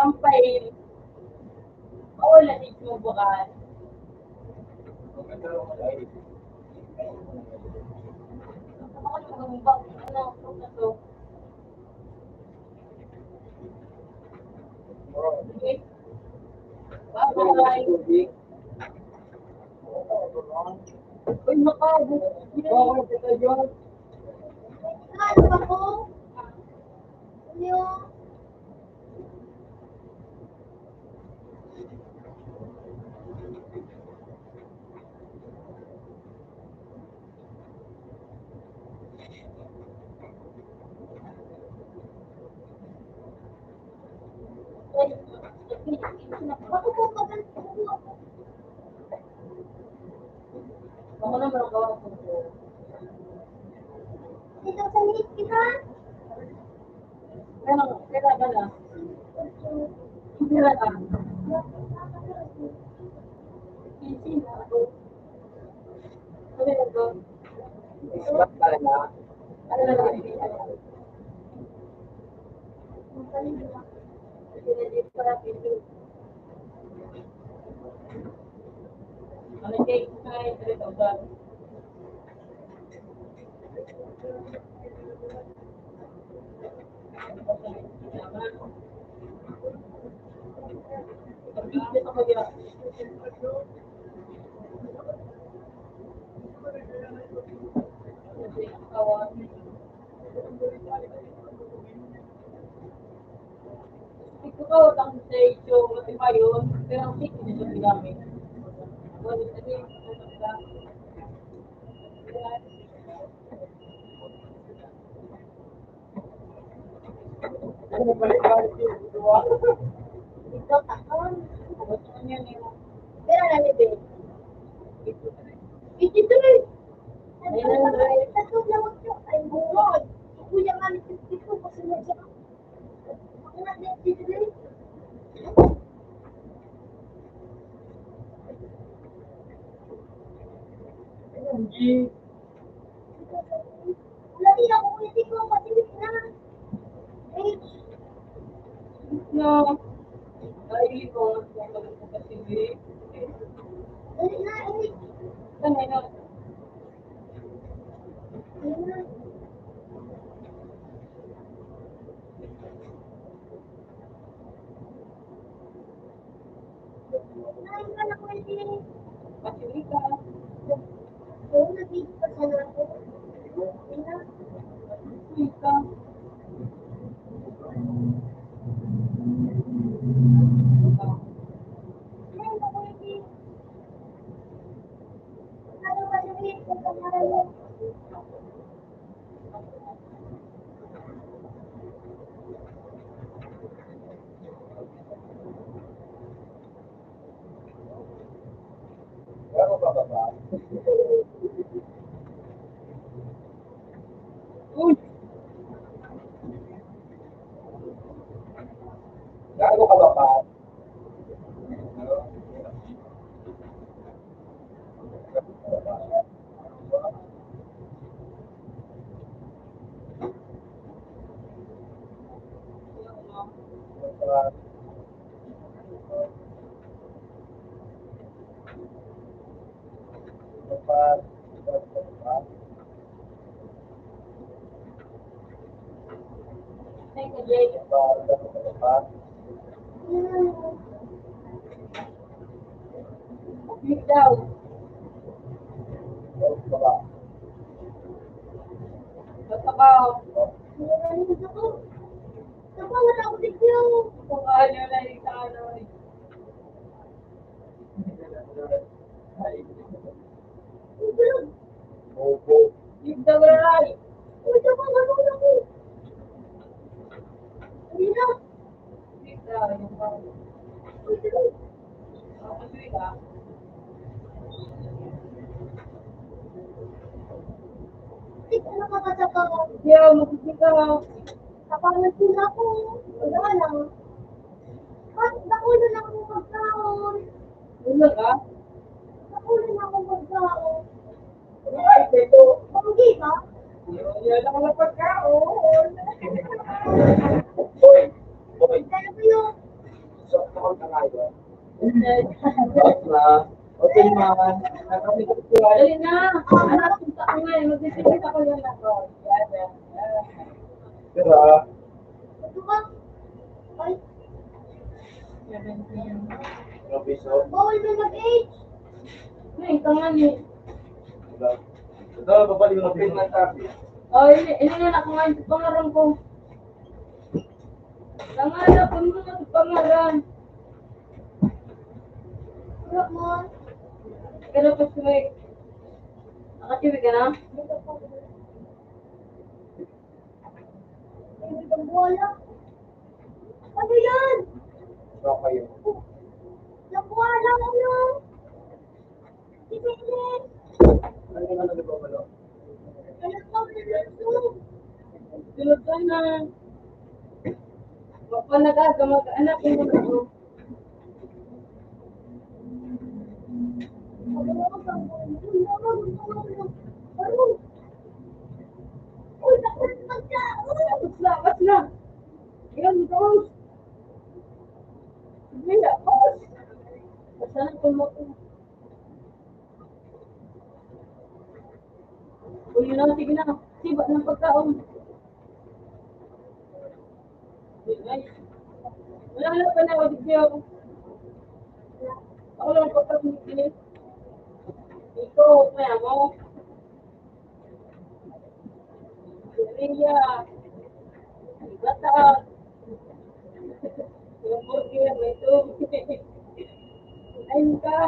Tampay. Bawal na dito magbukas. Ano, ano to? Bye-bye. Uy, makaabot. Ano pa po? Ano? Ako na magawa ko. Dito sa liit kita. Pero, pero ano na? Pero ano? Easy na. Ano na to? Ano na lang? Ano, take time, ano to ba? Ikaw, ang stage show, matiba yun, pero ang stage na siya ginamit. Well, ano yung Ito, takon. Pero ano ni Ben? Fifty-three. Ayun, right. Tatlo na wag siya. Ay, buwan. Si Kuya nga, fifty-two, kasi na siya. Ako na, fifty-three. Ayun, G. No. Ay, ikaw, nagpapalito ka, sige. Ano na? Uy! Gago ka ba, pa? Bitaw. Sa trabaho. Sa mga tao, bitaw. Kung ano na yung sa ano, eh. Opo. Yung dawaray. Uy, tama, tama, tama. Hindi na. Hindi ka nakakatapa. Hindi ako magbibigay. Kapangasin ako. Wala lang. Ba't nakuha na akong pagkaon? Wala ka? Nakuha na akong pagkaon. Ay, ito. Hindi ba? Wala lang ang pagkaon. Hoy! Hoy! Kaya ko yun. Sakto kang tangayo. Okay. Bakla. Okay, man. Nakakita ko ay. Dali na. Anak, punta ko nga eh. Magbibigay ako ng ako. Yan, yan, yan. Tira. Ito ba? Ay. Seventeen. Grabe, so. Bawal na mag-age. Ay, tangan eh. Wala. Ito, babalik mo pin ng tabi. Oh, ini, ini nga ako nga yung pangaran ko. Tangan na, kung mo ito pangaran. Wala mo. Pero pa, Shrek. Nakatiwi ka na? Ay, may dambuhala. Ano yan? Baka yun. Dambuhala, ano? Hindi, hindi. Ano naman ang nagbabalak? Ano pa, ano to? Sunod ka na. Baka nag-aga, mag-anak yung mga tao. Tapos na, tapos na. Yan, tapos. Sige, tapos. Basta na kung mo-, Uy, yun na, sige na. Siba ng pagkaon. Ay. Wala, wala pa na, o, di siya. Ako lang pagkaon, sige. Ito, kaya mo. Maria. Bata. Yung burger, may tubig. Ayun ka.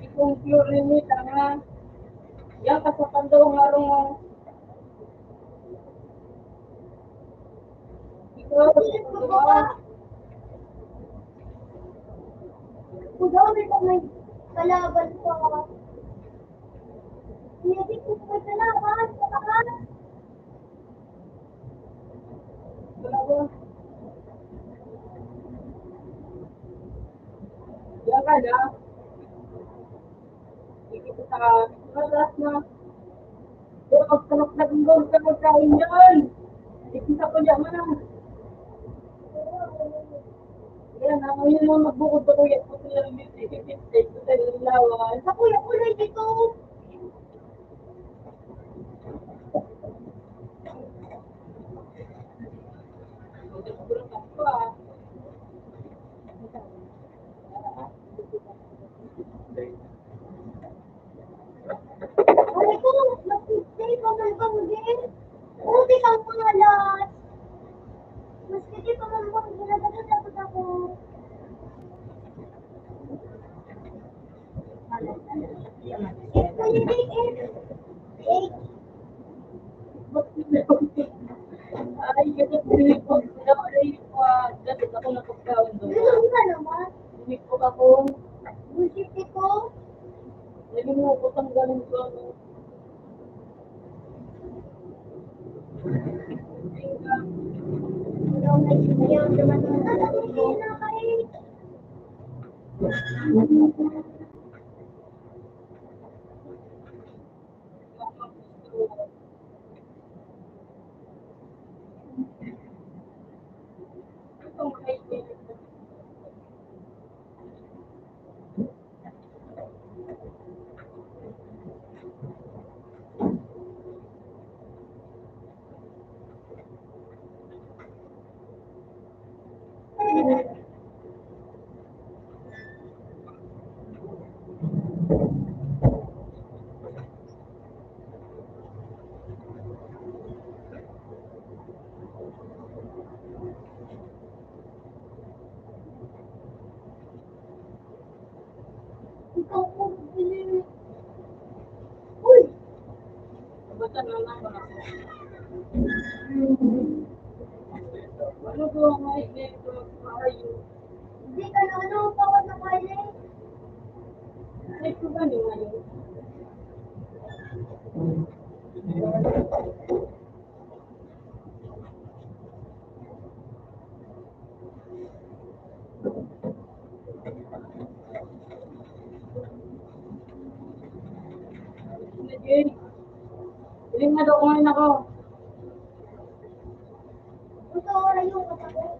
Ikong pure ni tanga. Yan, kasapan daw ang arong mo. Ikaw, di ba? Kung daw may kalaban pa. Hindi ko magkalaban sa taas. Wala ba? Diyan ka na. Hindi kita sa oras na. Pero pagkanak na gawin ka magkain yan. Hindi kita pa niya man. Yan, ako yun ang magbukod ako. Yan, ako yun ang bibigay. Ito tayo ng lawa. Sa kuya ko na ito. Aray ko, mas stay pa man kamo din. Buti kang pangalas. Mas kasi pa man kamo, ginagawa-gawa ako. Ay, ganun, ganun po. Wala ko na yung, ah, ganun. Ako na pagkaon doon. Ganun ka naman. Hindi po ako. Bullshit ito. Naging mo ko tanggalin ko, ano. Ikaw na yun, ayaw naman. Ikaw po, bili. Uy! Basta na lang, wala ko. Ano po ang may ito? Maayo. Hindi ka na, ano, tawag na kayo eh. Ay, kung ano ngayon? Sige. Piling na daw kumain ako. Gusto ko na yung kapatid.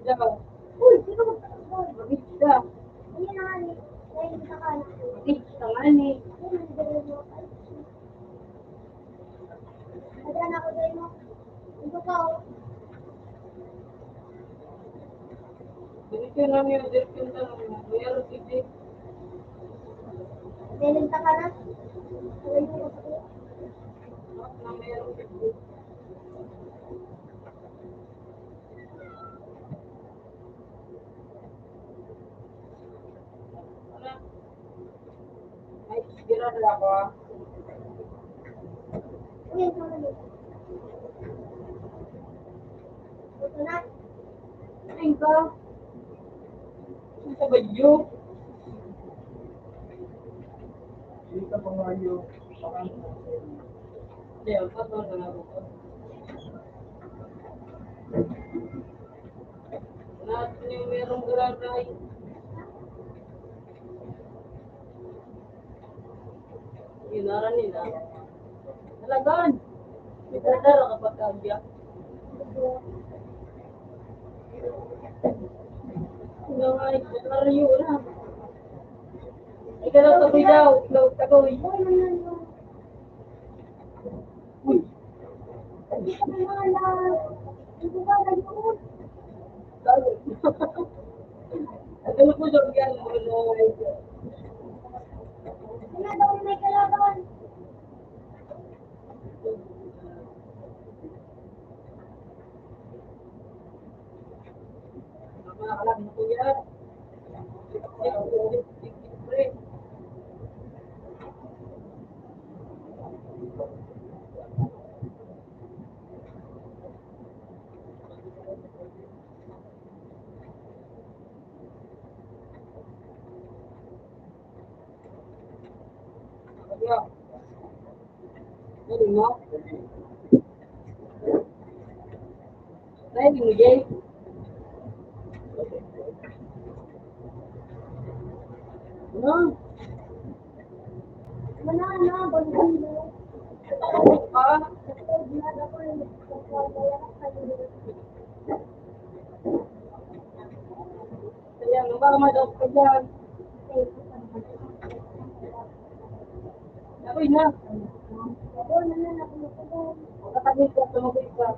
Isda. Uy, sino ba? Isda. Ayun na nga, eh. Ayun, sa kanan. Isda nga, eh. Ayun, ang galing mo. Ay, Adan ako sa imo. Ito ka, oh. Direksyon lang yun, direksyon lang yun. Mayroon sige. Meron ka ka na? Meron ka ka na? Ay, sigurado ako, ah. Ito na. Ay, ba? Ang kabayo. Dito pa nga yung pangalan. Hindi, ang kabayo na ako. Lahat na yung merong gararay. Yun, naran nila. Talagan. May dara-dara kapag kaagya. Ikaw nga, ikaw nga, ikaw na. Ikaw daw, taboy daw. Ikaw, taboy. Uy. Ano po daw yan? Ano daw may kalaban? Yeah. Ano mo? Dahil mo, Jay? Ano? Ano, ano, bangkang mo? Ah? Ayan, baka ma-doubt ka dyan. Akoy na. Makatagin ka, tumagoy ka.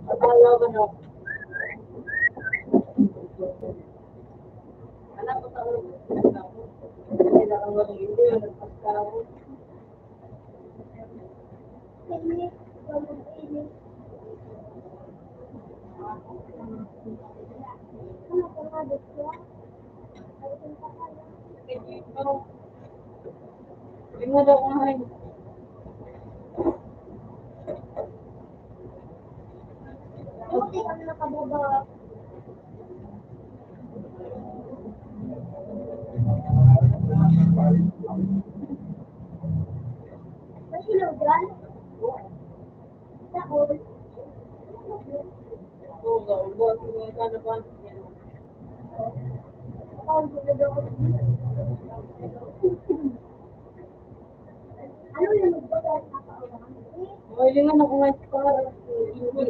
At ang laban na. Anak ko, tao. Kailangan mo ng hindi, nagpagkaroon. Buti kami nakababa. May ilaw dyan? Sa hall. Ano yung magpapalala ka? Mahilingan ako ngayon para hindi.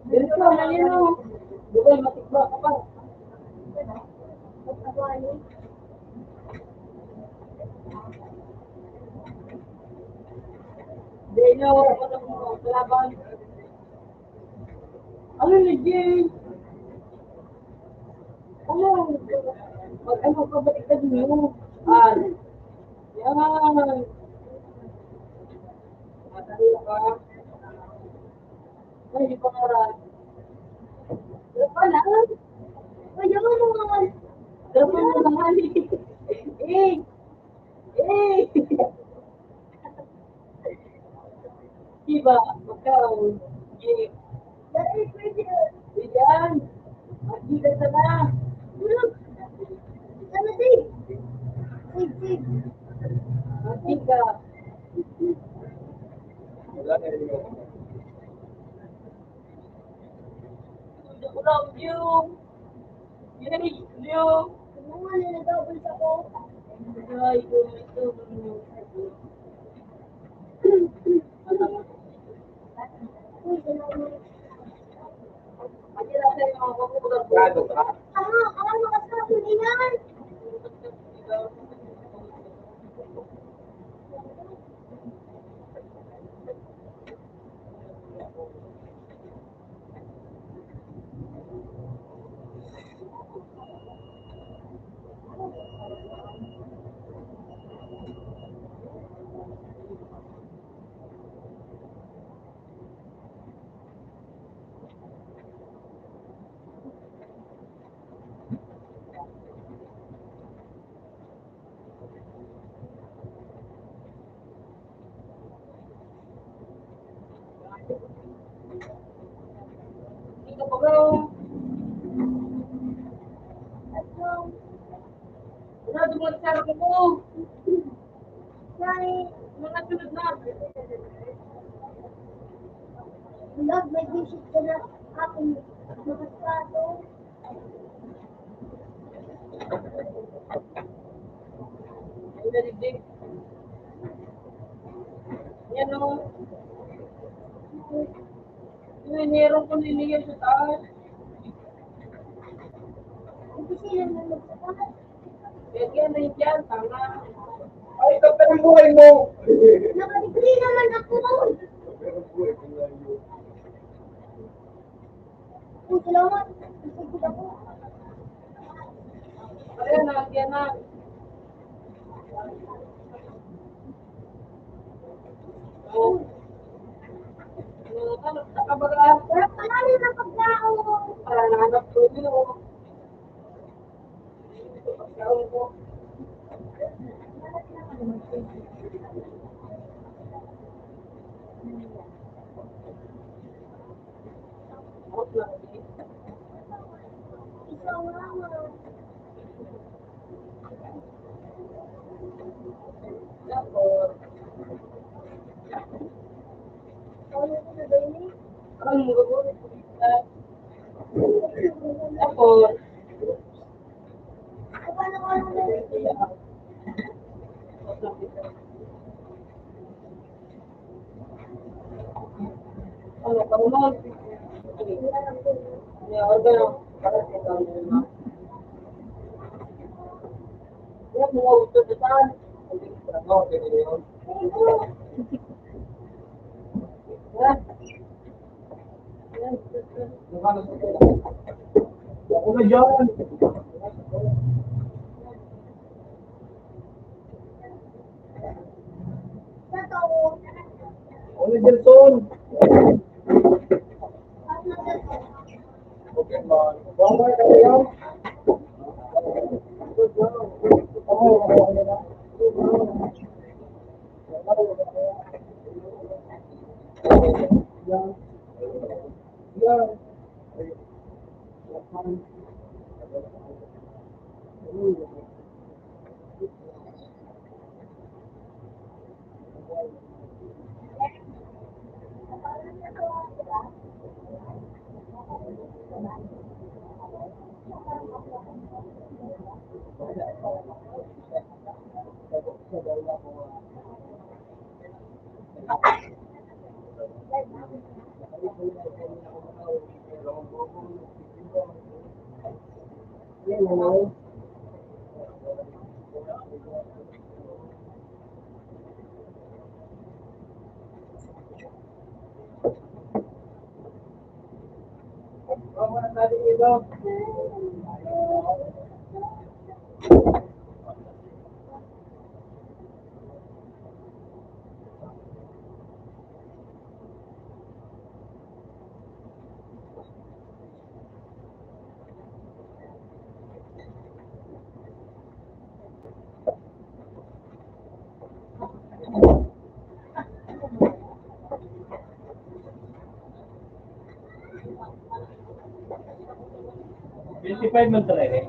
Dito, malinaw. Di ba, matigba ka pa? Dino, kalaban. Ano ni Jay? Ano? Mag-ano ka, baliktad mo? Ah. Yan. Matalo ka. Ay, di pa nga. Wala pa lang. Ayaw mo naman. Ayaw mo naman. Eh. Eh. Diba? Ikaw. Eh. Yan. Magkita ka na. Ano, di? Sige. Magkita. Wala, Jun. Yari, Jun. Ano nga na nagabol sa ko? Ay, ito, ito. Uy, salamat. Grado ka? Ah, ah, makasarap yung inan. Wala, dumagsarap ako. May mga sunod na. Love, may visit ka na akong mga plato. Ang galing. Yan o. Yung meron ko niliyan sa taas. Hindi sila na magsasabi. Kaya yan na yan, tama. Ay, kapal ang buhay mo! Nakadegree naman ako. Kapal ang buhay mo. Uy, salamat. Isipin ako. Ayan na, ayan na. Oh. Ano, ano, nakabaga? Sarap pala rin ang pagkaon. Parang hanap ko yun, oh. Pagkaon ko. Ako na dyan. Ano dyan, Ton? Twenty-five man talaga eh.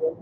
Uy,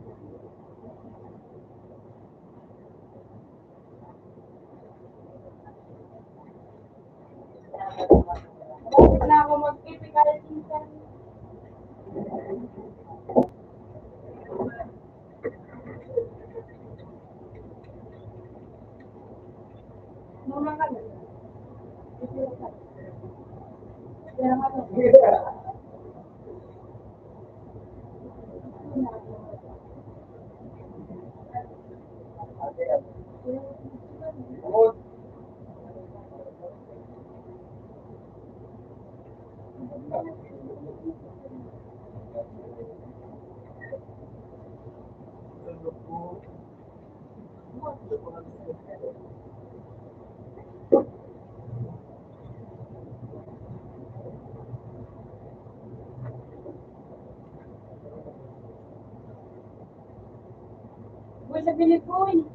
sa Pilipoy.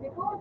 Likod.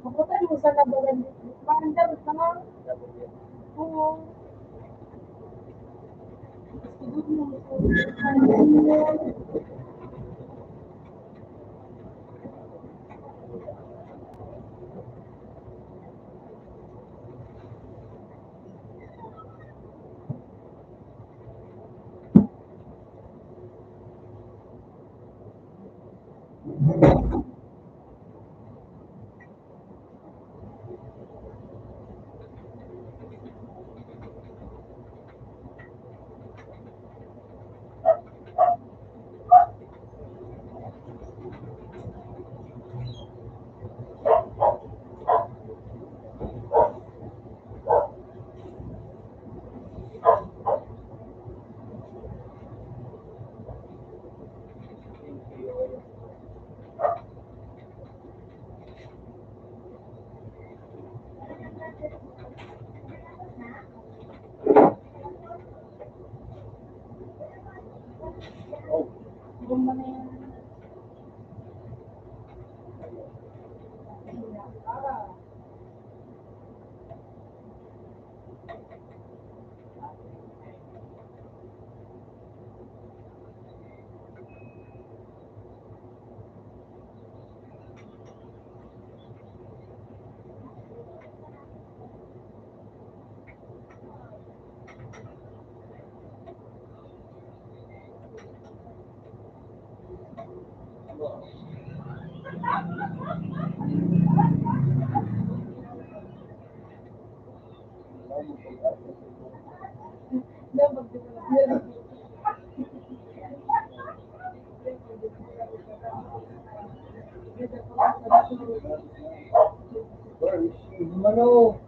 Mabutan mo sa labagan. Maandar na nga. Oo. Mano.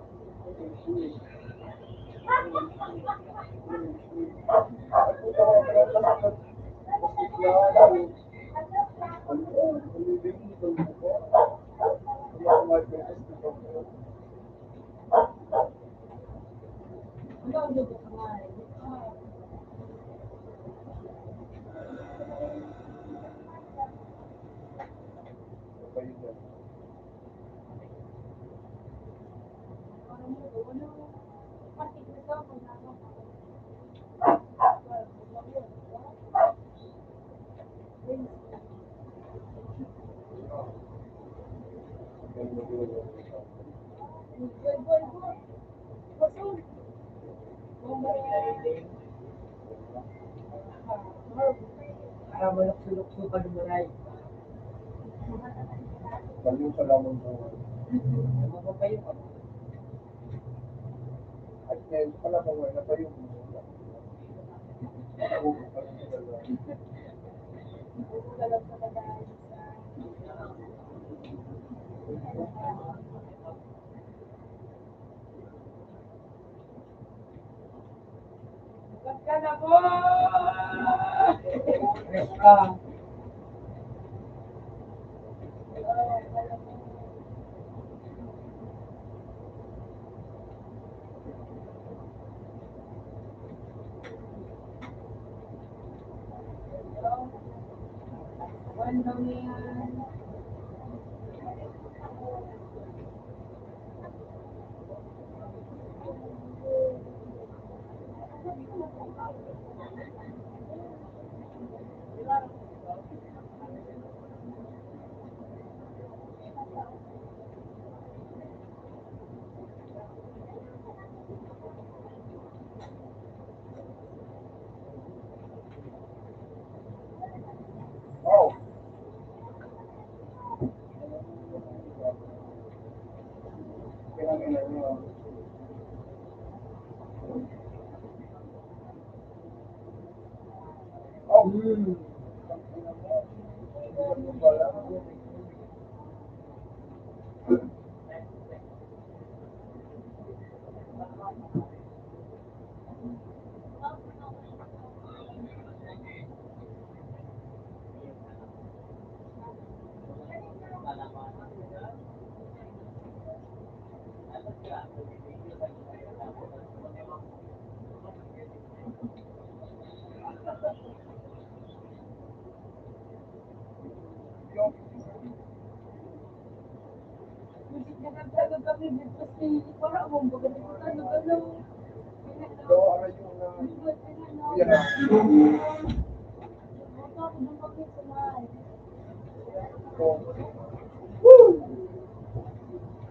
Para malukso-lukso pa lumaray. Baliw pa lamang buhay. Ano ba kayo? At ngayon pala, kung ano pa yung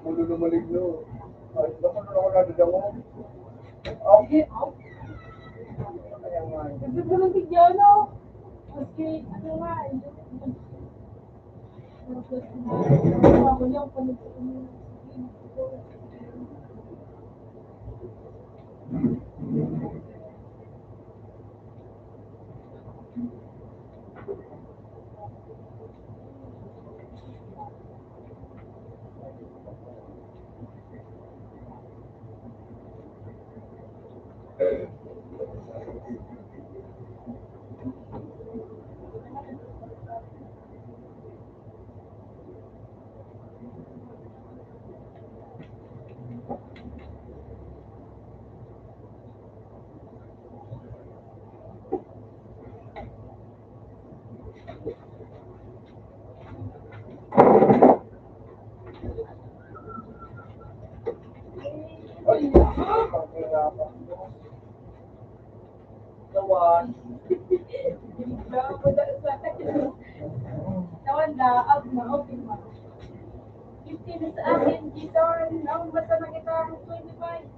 Ulo na maligno. Ay, baka na ako nadadangog. Aw. Sige, aw. Kaya nga. Sabi ko lang si Diana. Maski, ano nga, eh. Gawan. Gawan na, out na, okay na. Fifteen sa akin, Jason. Naon ba sa nakita ang twenty-five?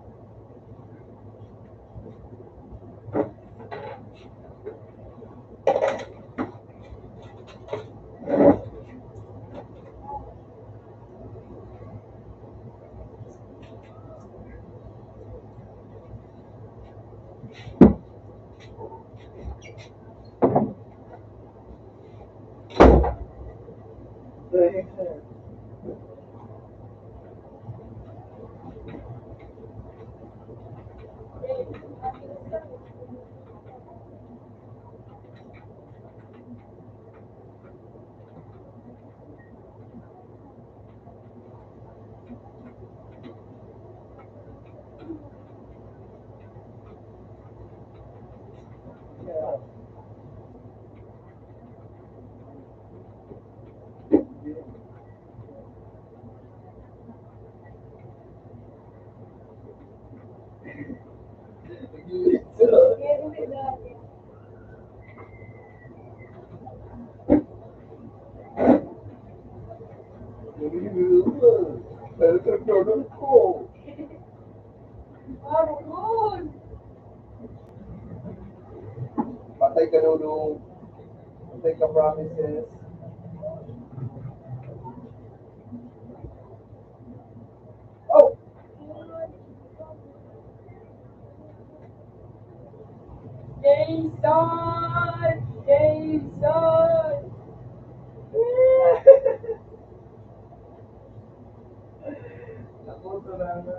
Pero sa Dodong ko. Aron. Patay ka, Dodong. Patay ka, promises. Oh! Jason! Jason! Nakuto na ako.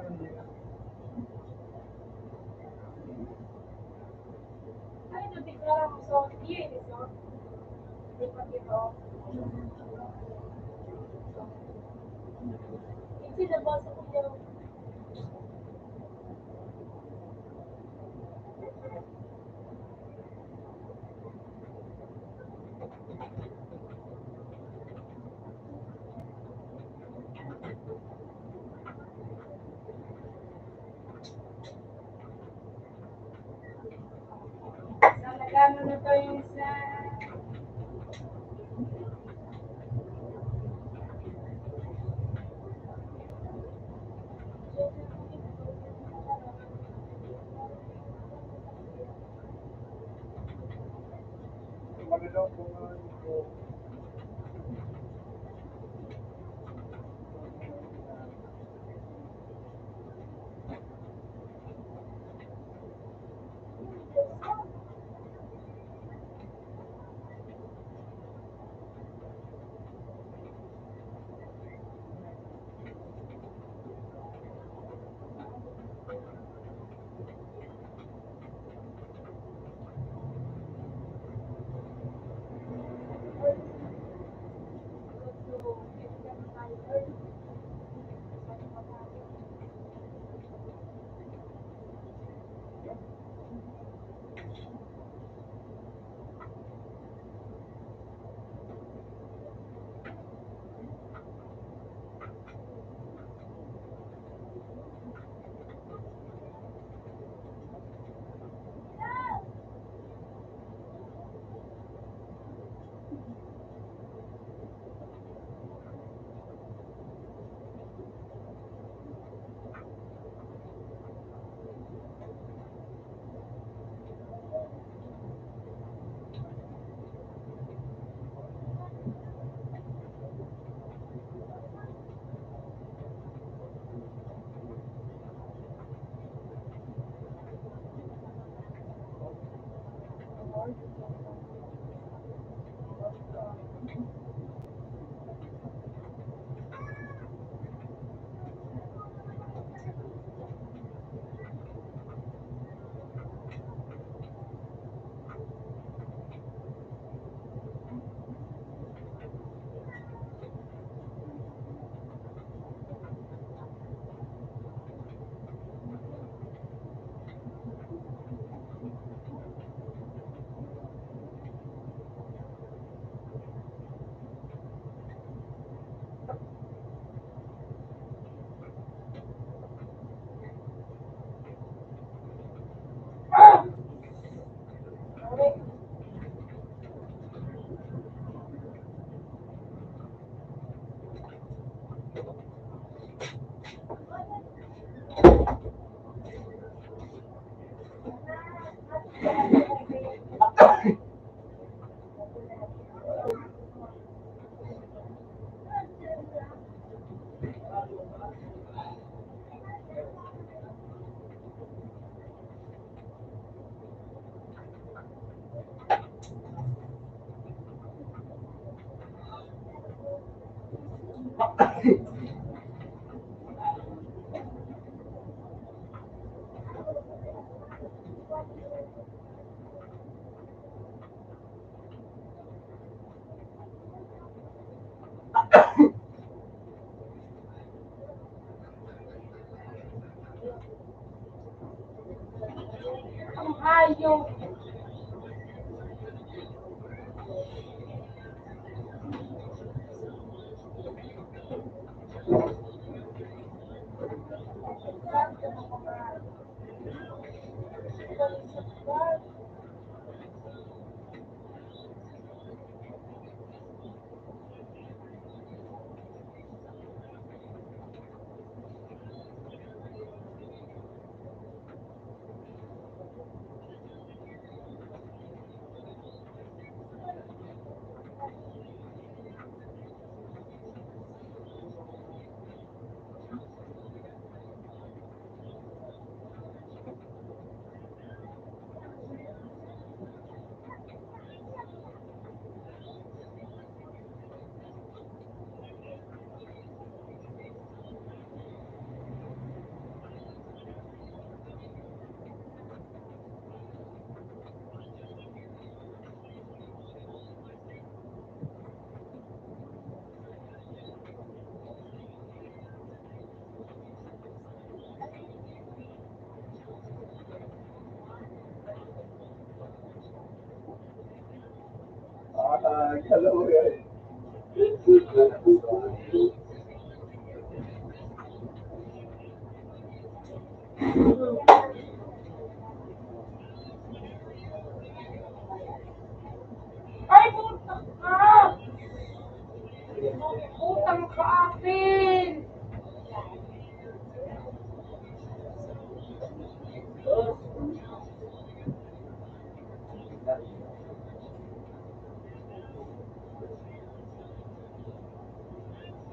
Ay, nabigla ako sa Jason. Hindi pa dito. Hindi, nabasa ko yung Sa Tagalog na to yung sa Ang hayop. Ay, putang ka! Putang ka, Apin!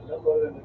Good!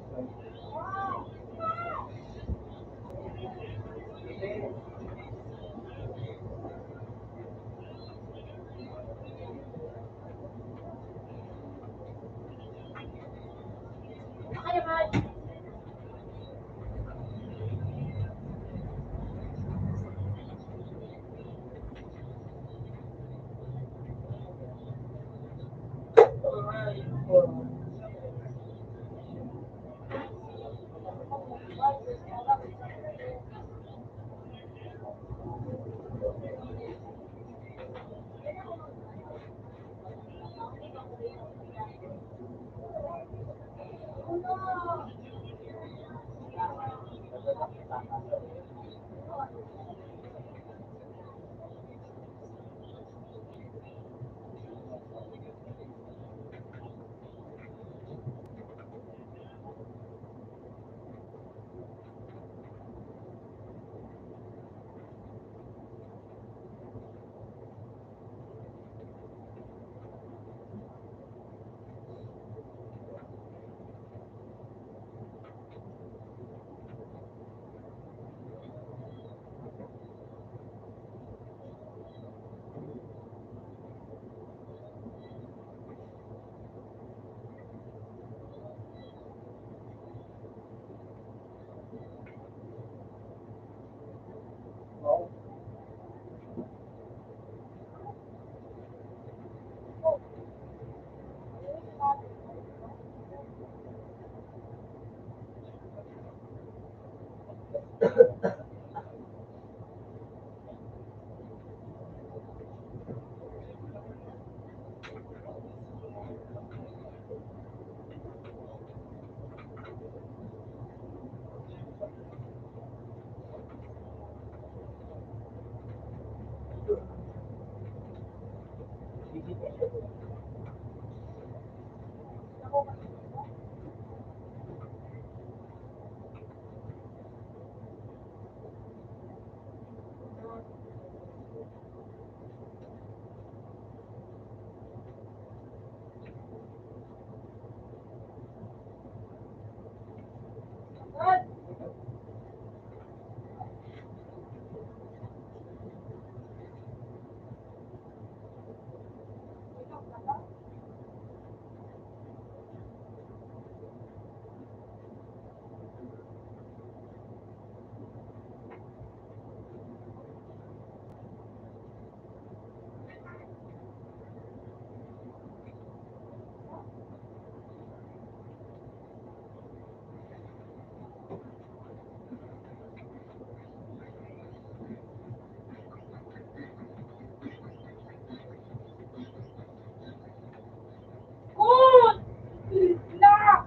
Na!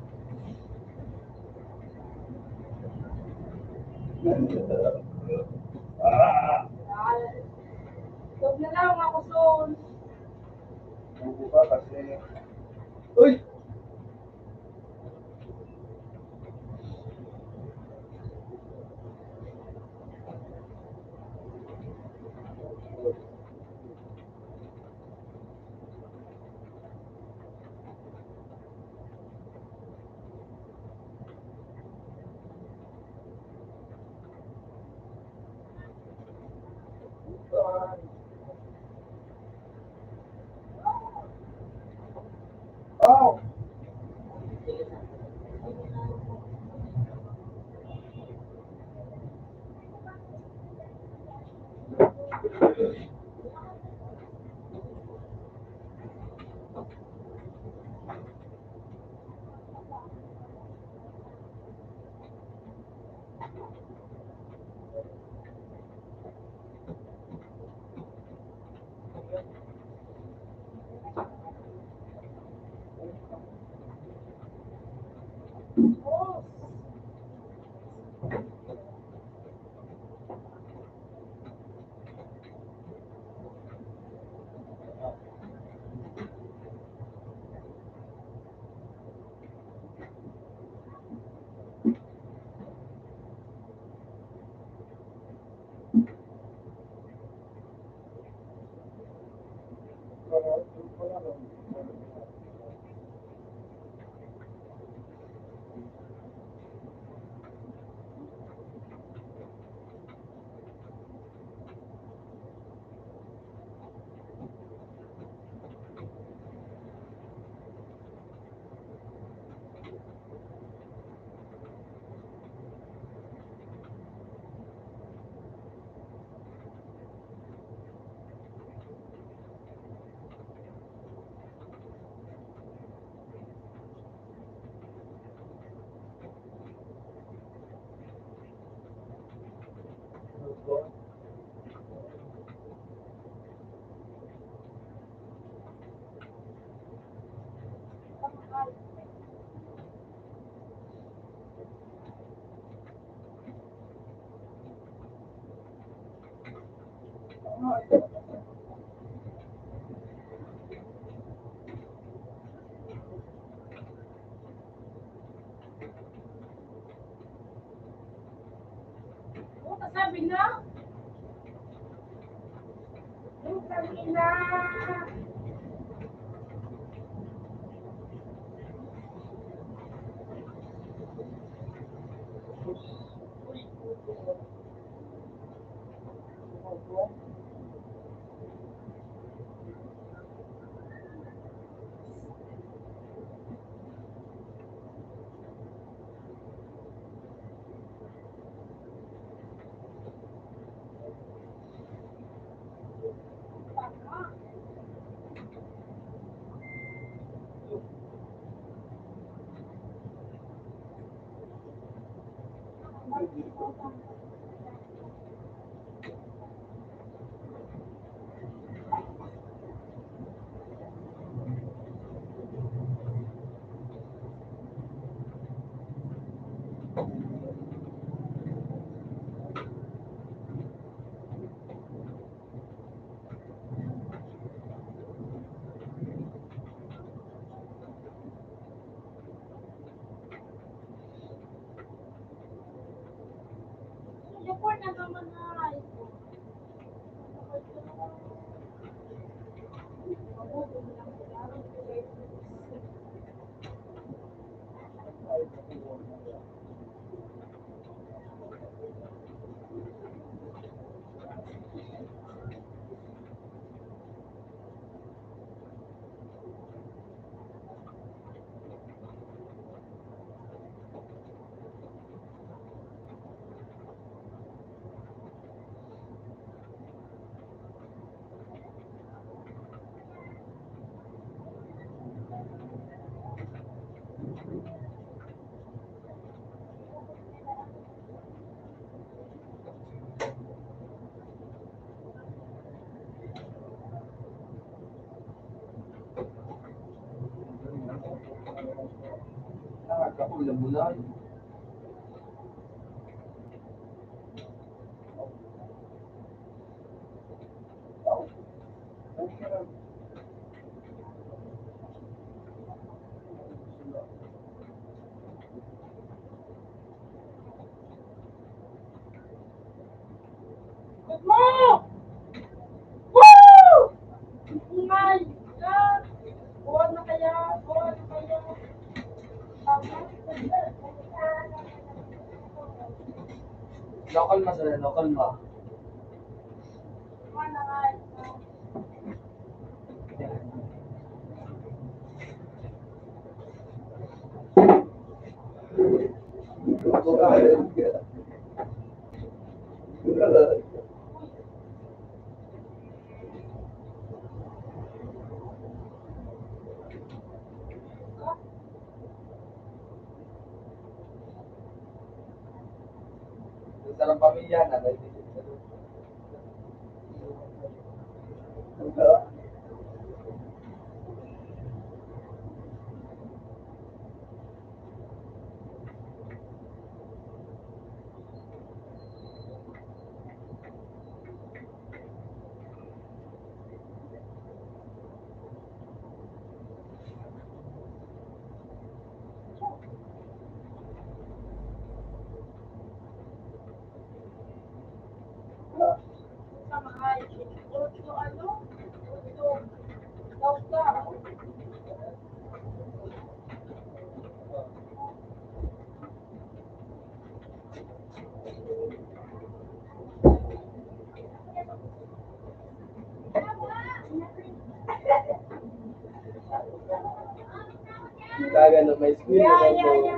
Huwag na lang ako, Son. Bubo ka kasi. Uy! Sabi na. Putang ina. Good mo! Woo! Oh my God! Buwan na kaya? Buwan na kaya? Local ma, sir. Local ma. Buwan na kaya? Sarang pamilya na, dahil Kaya na may screen Yeah, yeah, yeah.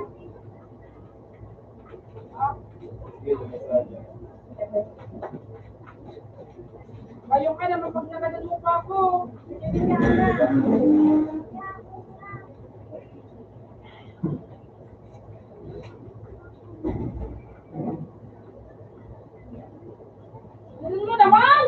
Kayo ka naman pag nagano pa ako. Ano mo naman?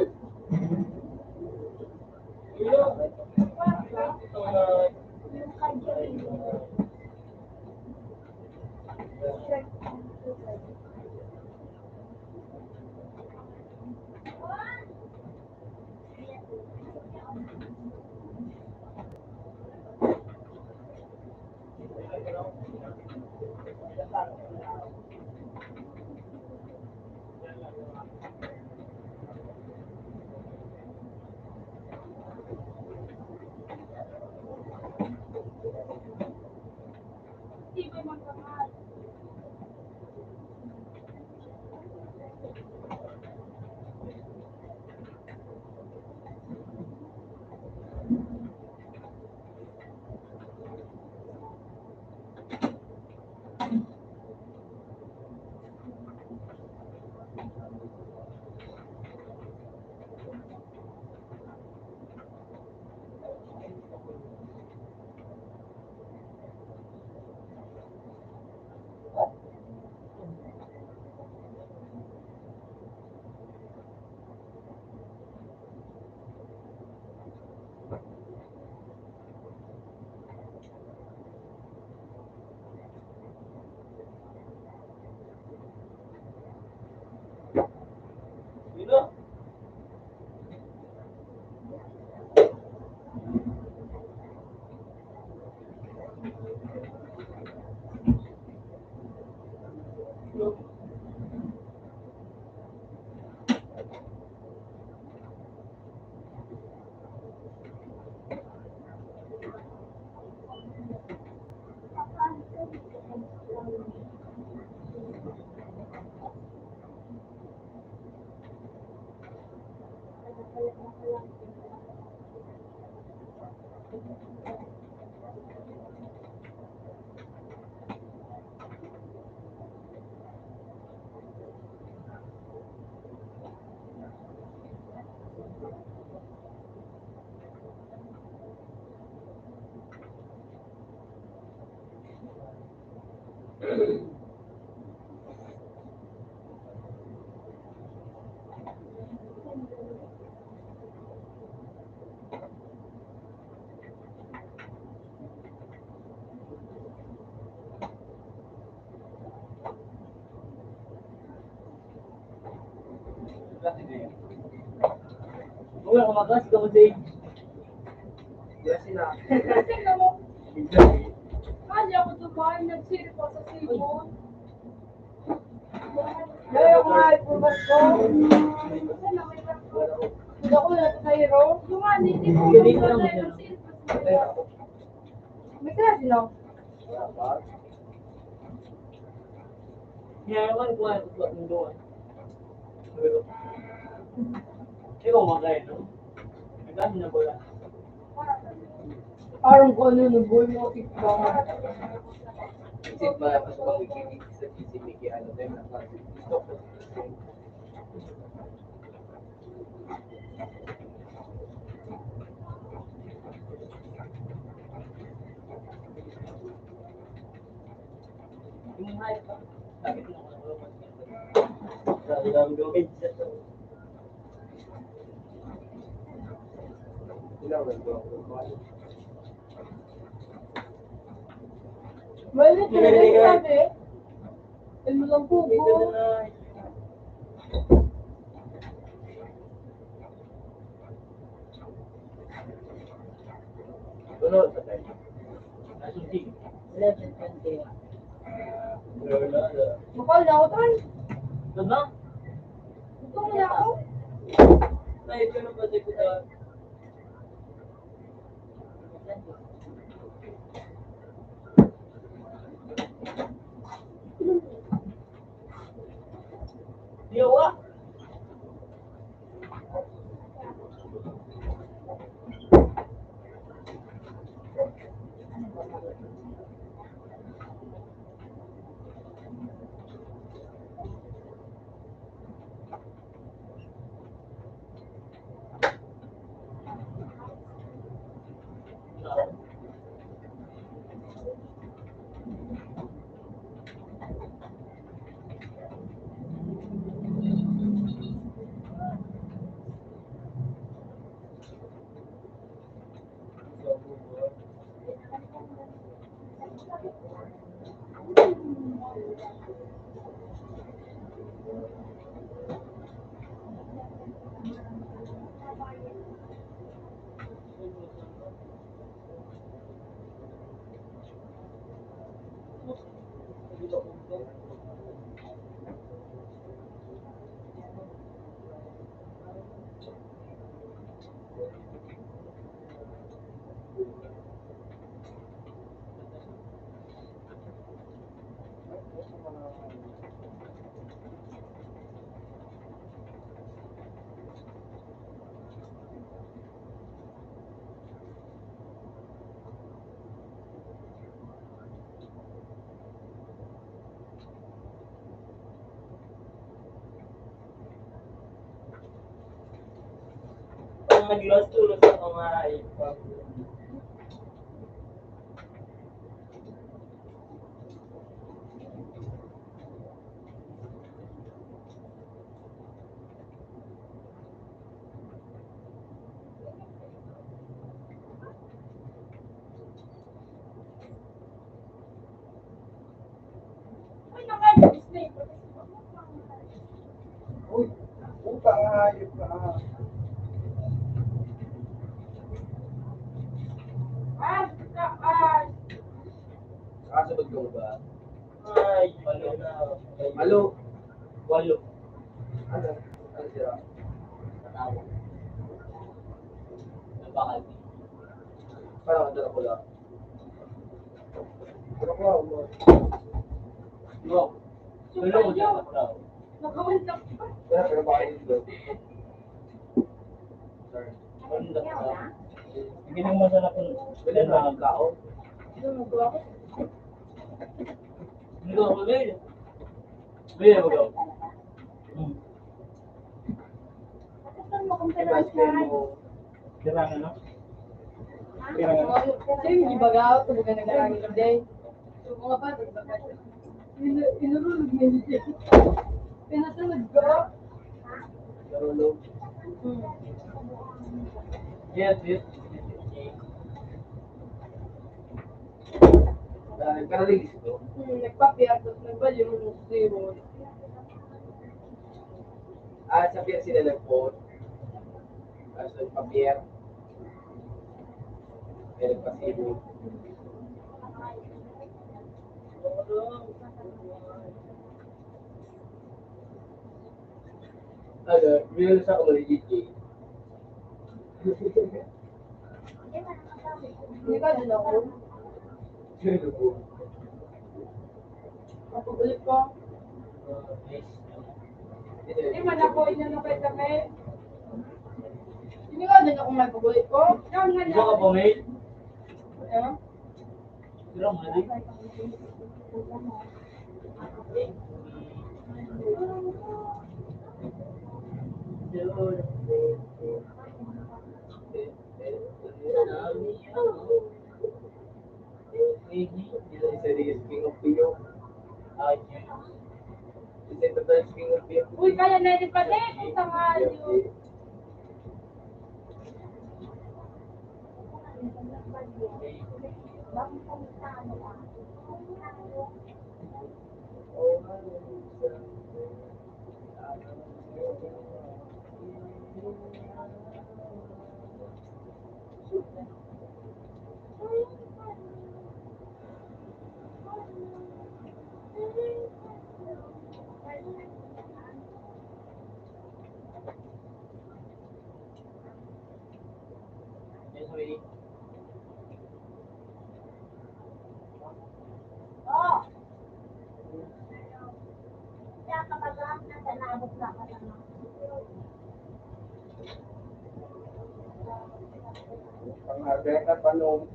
Wala ka magas, ikaw, Jay. Kasi na. Kasi na mo. Kaya ko dumaan, nagsirip ako sa cellphone. Kaya ko nga, ipunas ko. Hindi ako na sa hero. Yung nga, hindi ko Hindi ko na nagsirip ako sa cellphone. May klase, no? Kaya naman, kuha ko sa mundo, ah. Ikaw, mga kayo, no? Nagkano na bola? Parang kung ano, nagbuhay mo, tikba nga. Kasi mga pasok ang wiki sa G C P, kaya ano, tayo na, Mainit na rin sabi. Ano lang po, po. Ano sa tayo? Eleven twenty. Mukha na ako, tol. Doon na? Gusto mo na ako? Ay, ito na ba, Deputado? Yawa! Ang nagluwas-luwas ako nga, ay, pag- Uy, puta nga, hayop ka. Ah, ah. Kaso ba't ka ba? Ay, walo na. Walo. Walo. Ano? Ano sila? Patawag. Nabakal. Parang ang dala ko lang. Ano ko, ano? No. Walo. Nakawan ka pa. Wala, pero bakit dito? Sorry. Hindi mo masarap yung wala na ang kaon. Hindi ko ako, Lay. Lay, ako daw. Hmm. Kailangan, no? Kailangan. Sino yung gibagaw? Kung baga nag-arangin, Lay. Yung mga bata, Inu-, inurulog niya ni Jay. Pinatulog ko. Narulog. Hmm. Yes, yes. Ah, nagka-release ito. Hmm, nagpa-Pierre, tapos nagbalyo, zero. Ah, sa Pierre sila nag-phone. Tapos nagpa-Pierre. Kaya nagpasibo. Ano, real sa ako, legit eh. Hindi ka din ako. Sino po? Mapagulit ko. Hindi man ako inano kay Kamel. Hindi ka din ako mapagulit ko. Ikaw nga. Hindi ka pa, Mel? Ano? Pero mali. Uy, kaya na rin pati, puta nga yun. Pang-Rebecca, paano?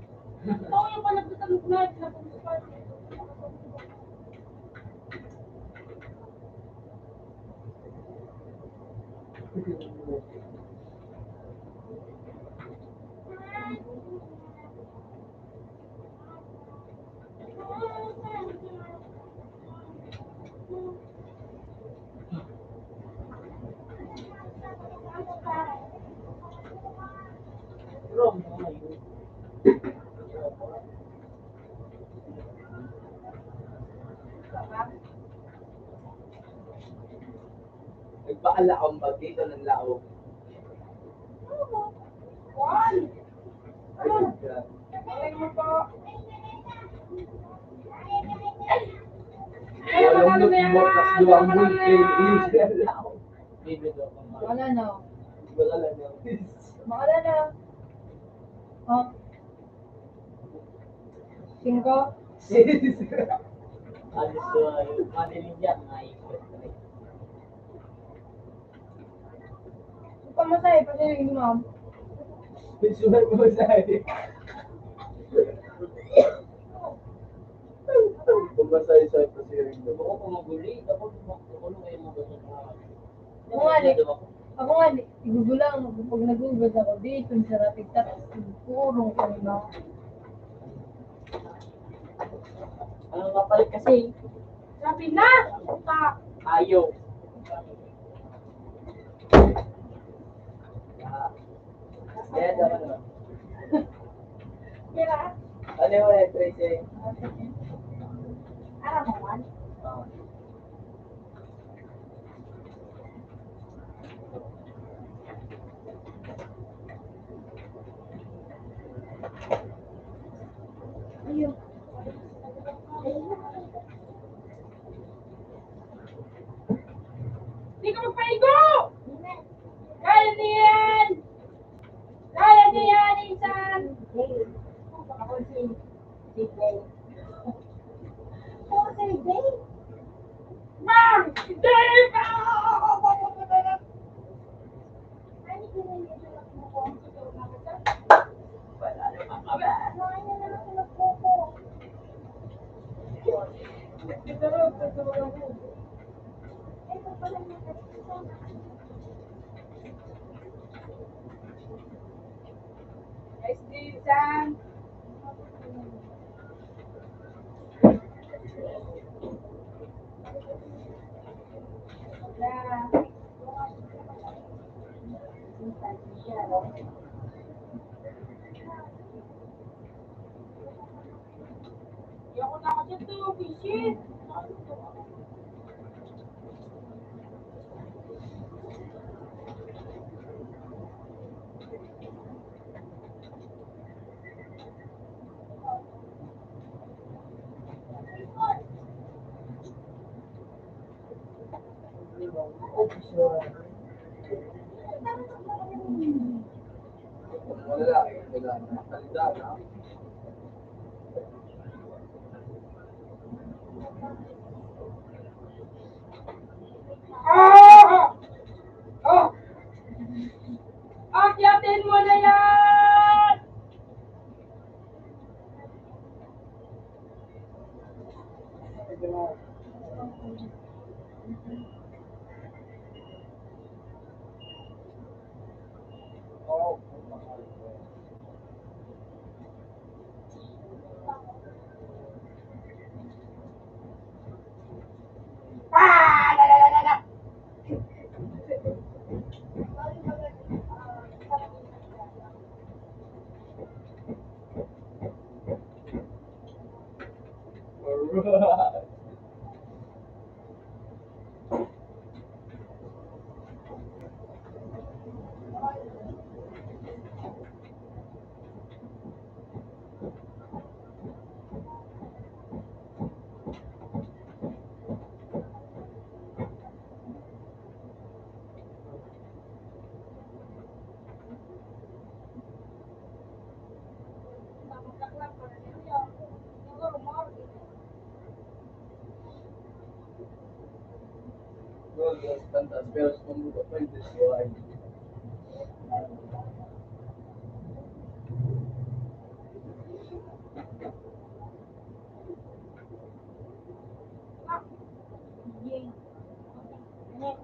Baala ang bagay ng laog. Ay, God. Walang notebook, tas duwang bulpen, Israel laog. Wala na. Wala na. Wala na. Oh. Singko? Ano sa, ano ninyo, mga ikot? Pamasahe, pati yung ma'am. May sulat pamasahe. Pamasahe sa pasiring mo. Ako pa maguli, ako, ako na kayo maguli. Ako nga, di. Ako nga, di. Igugulang ako. Pag nagugad ako, di, itong sarap, igtat, kurong ko, no? Ano nga pala kasi? Sabi na! Puta! Ayaw. Ah. Kaya dapat naman. Kira? Ano yung wala yung tracing? Aram mo man? Ah. Ayun. Di ka magpaigo! Kaya niyan! Kaya niyan, insan! Ako si, si Jay. Ako si Jay. Ma! Jay! Nice day, Sam. Ah! Ah! Akyatin mo na yan!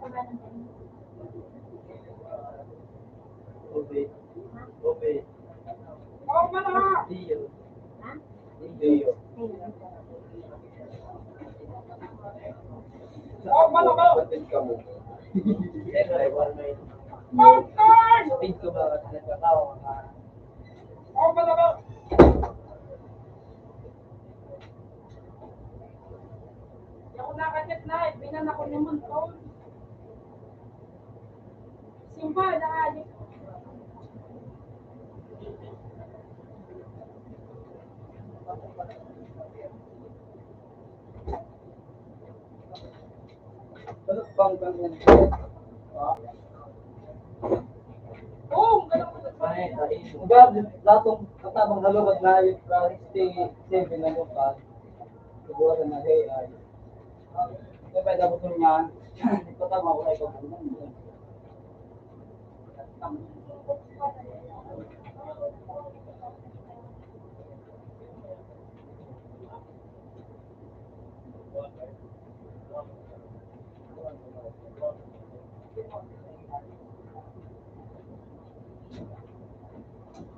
Alright. Okay. Okay. Dio. Dio. Kapatid ka mo. Kapatid ko ba? Nagkakawa ka? Ako nakakit na, eh. Binan ako ni Montong. Ang gab-, latong katabang halugad na yung sixty-seven na lupa. Subukan na, hey, ay. Kaya pwede ako niyan. Ito tama ko na ikaw.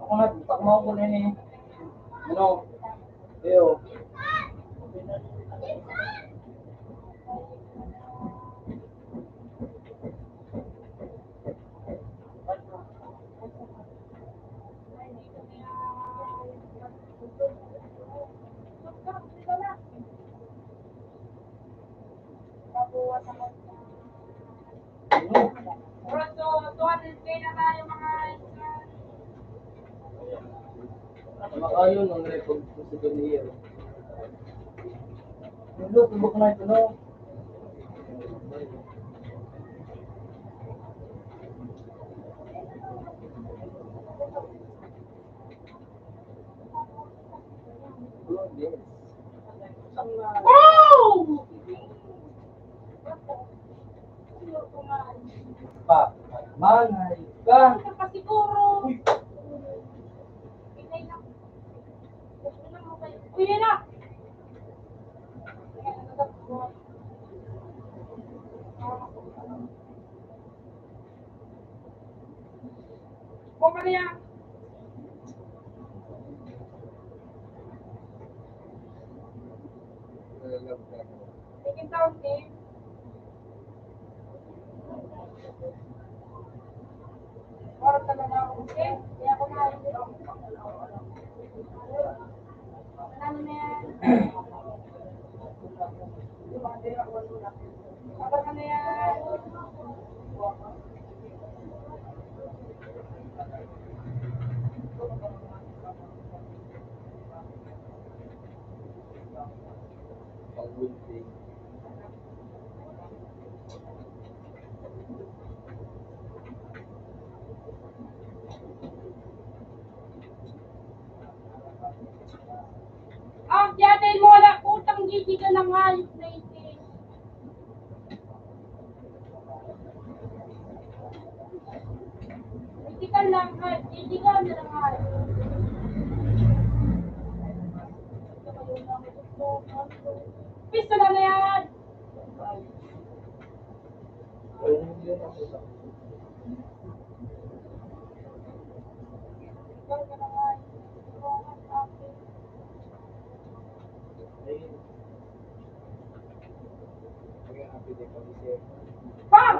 Ako na, takmo ko na ni. Ano? Iyo. Makayon ang record ko sa Janeiro. Ano, tubok na ito, no? Wow! Pa, manay ka. Siguro. Uy, yun na. Kumpanya. Taking sound, eh. Oras na lang ako, eh. Kaya ako na, eh. Ano na yan? Ang tiyatel mo, wala putang gigiga ng hayop na ito. Gigiga ng hayop, gigiga na ng hayop. Pistola na yan! Pam!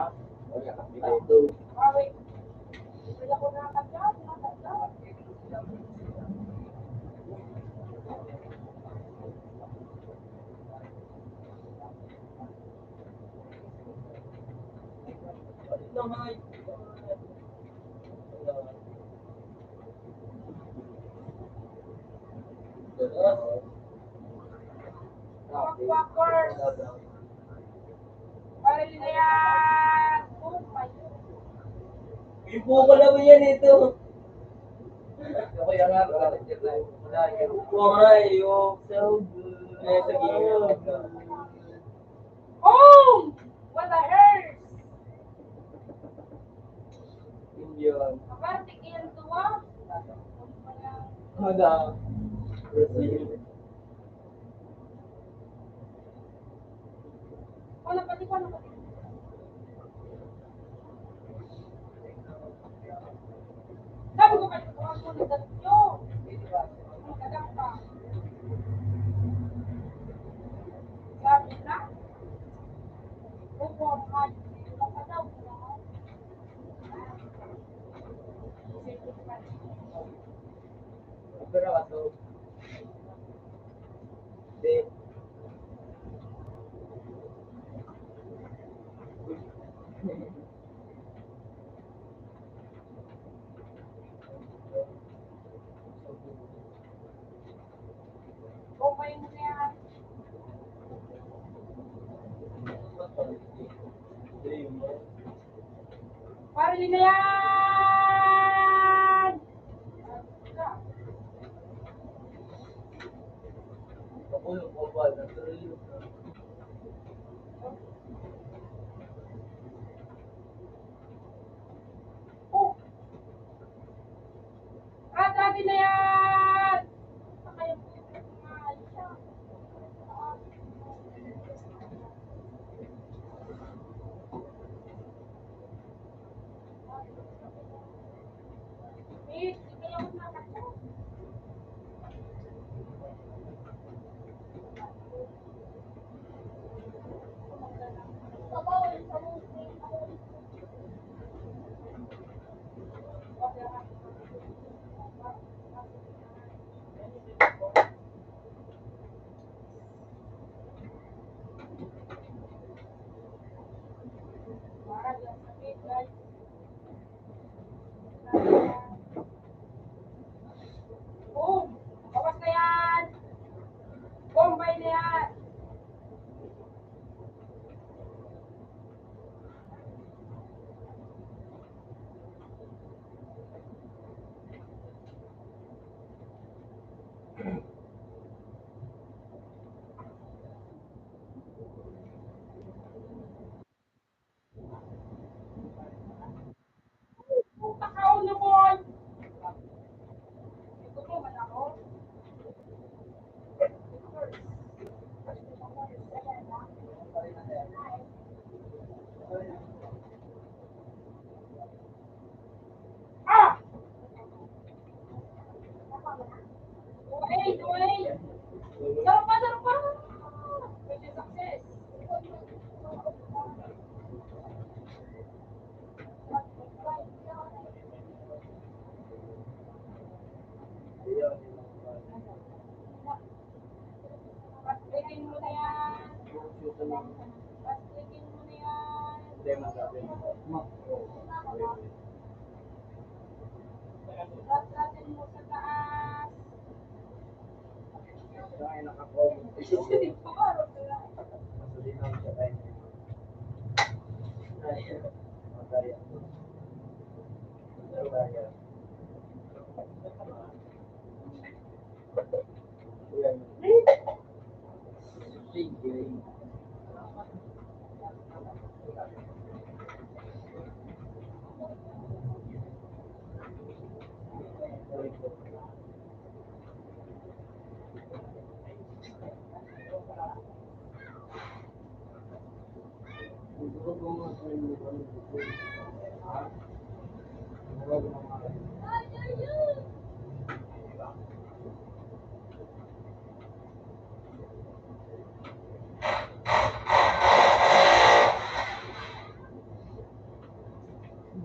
Quackers. Pare na yan. Oh my. Ipo ko na ba yan ito? Okay, ang nga, pare. Aray, oh, so good. Ito, oh! What the hell? Indian. Aparte, kaya ito, ah. Madam. Brazil. Wala pa, di pa, wala pa, di pa. Sabi ko, "Ba't ko ang sulit sa inyo?" Ang kadang pa. Sabi na, "Upo ang hati, ang kataw ko naman." Pero ato, di. Pare na yan! Oh! Rat-ratin na yan! Boom! Bawas na yan! Bombay na yan! Pakaon na, boy! Ah! Wait, wait. Sarap pa, sarap pa. Success. Pastikin mo na yan. Pastikin mo na yan. Rat-ratin mo sa taas.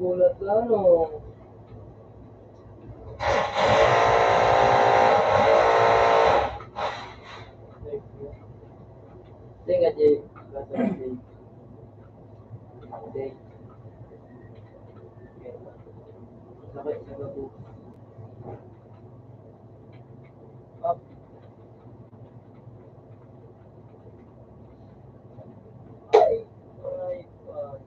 Gulat na, no? Thank you. Thank you, Jay. Thank you. Sakit sa gabo. Up. Ay, ay, ay.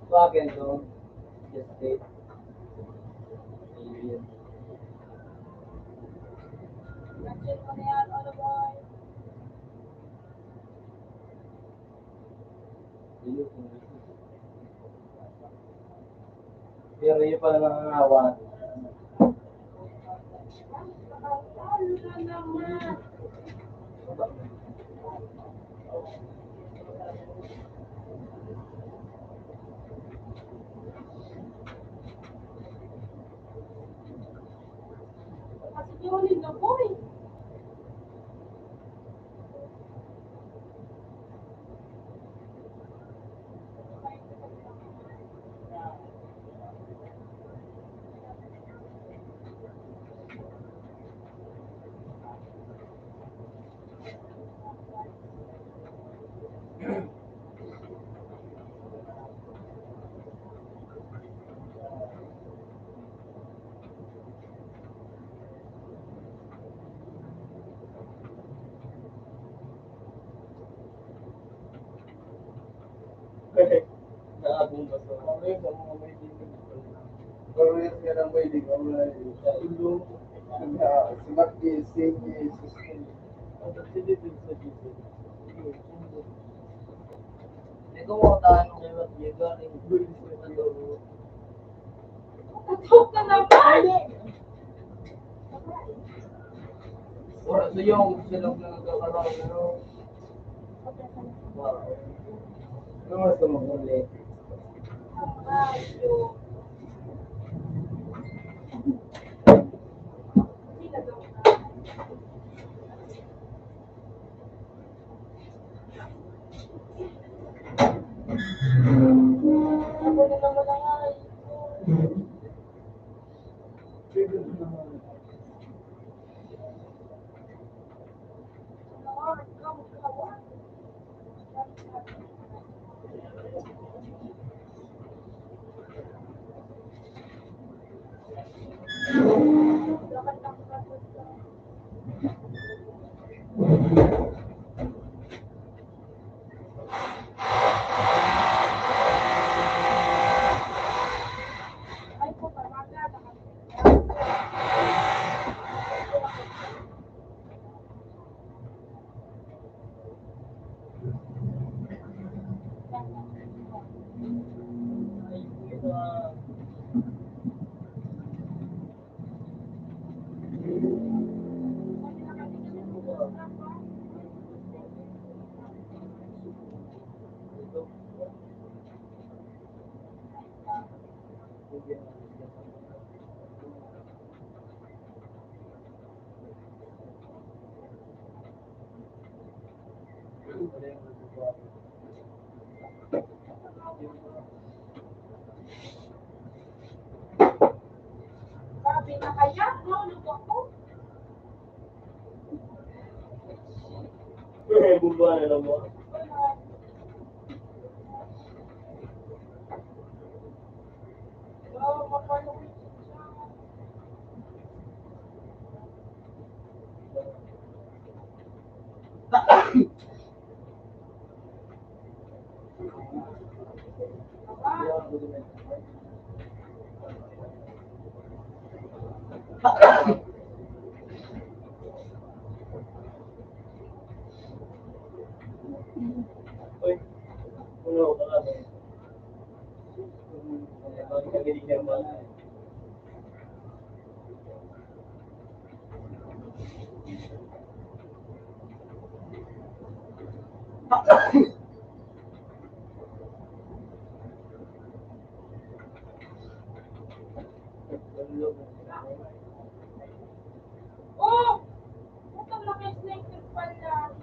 Bakit to? Just wait. Pero yun pala nangangawan. Ikaw, tayo kayo at Diego, ano yung Ikaw ka naman! Wala sa iyo, gusto lang na nagkakaroon, ano? Wow. Ano nga sa mga ulit? Sabi na kaya, no? Luto ko. Bubuan na lang mo. Oh! Puta, laki snake pala.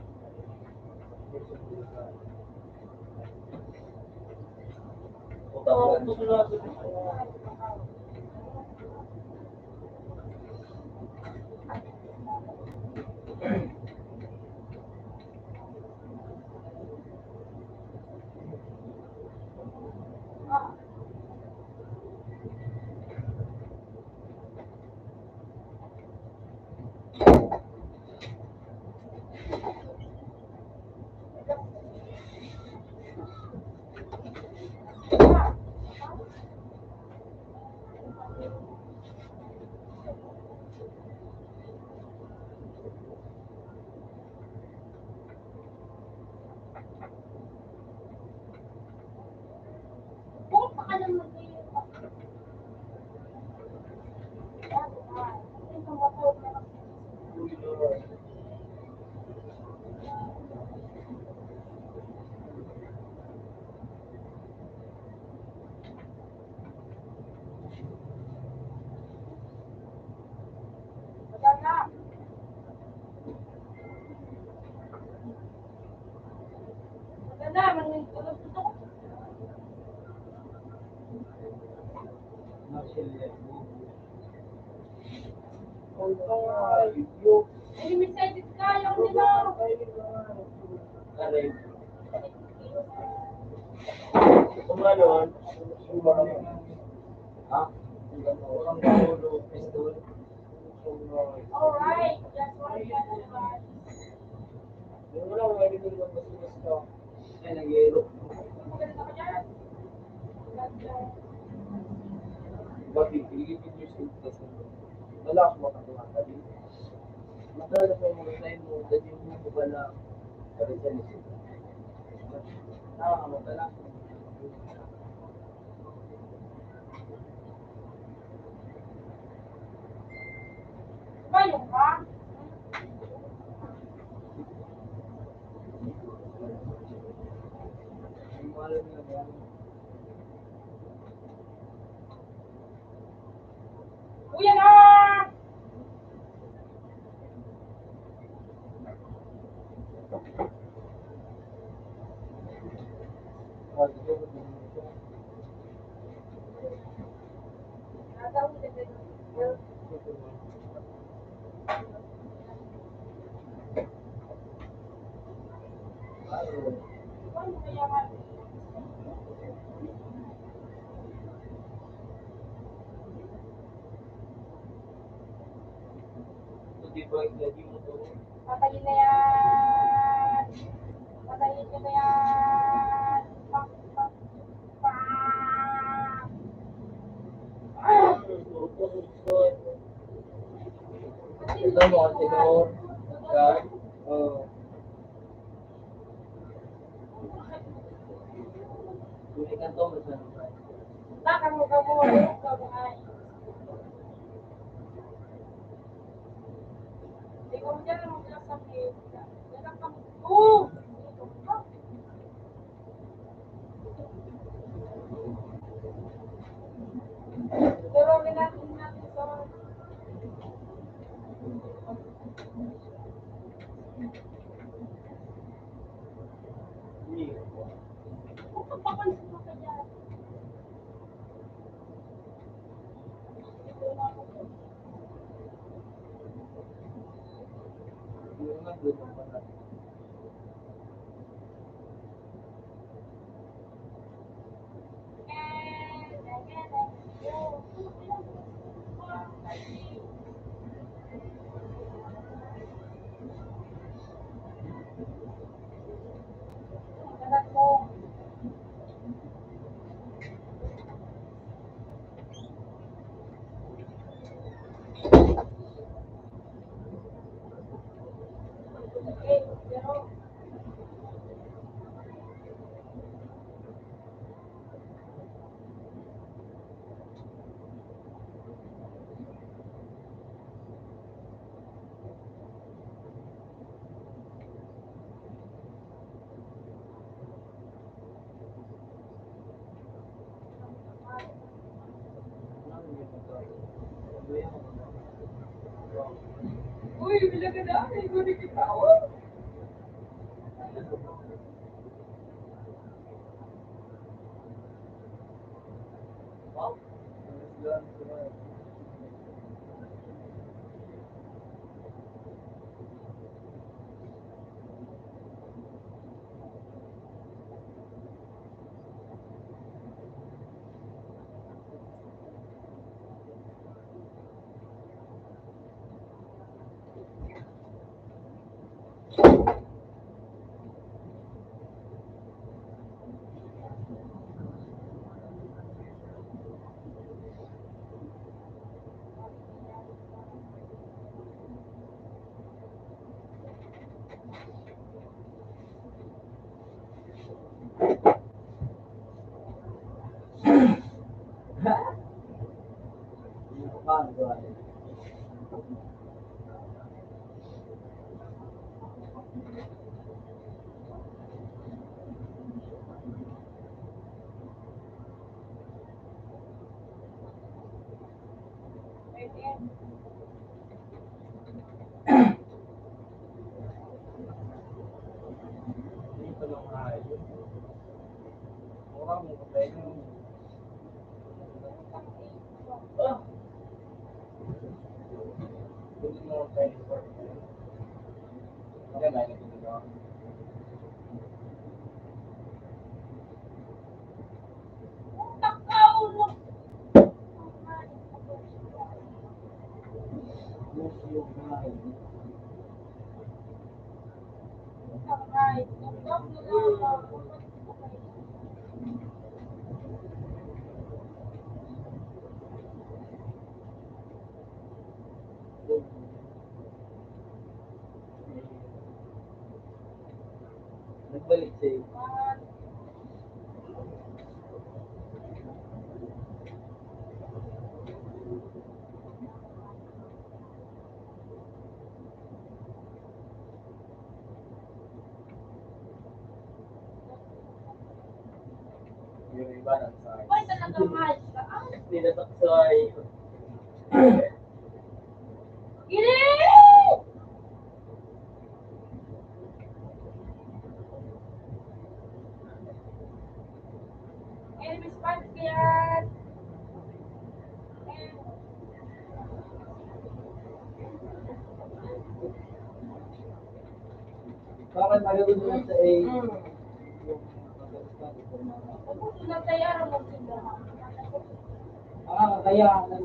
Excited kayo, di ba? Alright, that's why we got the bus. Maganda ka dyan? Bakit? Ililipid niyo sa invitation. Wala akong makagawa. Sabi, madala sa mga time mo, dali mo ko ba na sabi sa nito. Ah, madala. Bayo ka? Kuya na! Patayin na yan! Patayin nyo na yan! Pak, pak, pak! Ito mo, ito. Guard. Oh. Bumalik ang Thomas na naman. Baka mo ka mo, ano ka mo ay. Ikaw mo dyan, ano ka sa akin? Yan ang kam-, oh! Pero may natin natin sa Uy, bilang ka na, ay, guni kita, oh. Balik sa'yo. Yung iba nagsasabi. Uy, talaga, Mars. Ang Nila taksay. Gini! Elvis Padrian. Bakit marunong sa A? Tapos, nagtayara mo sila. Ah, kaya, ano,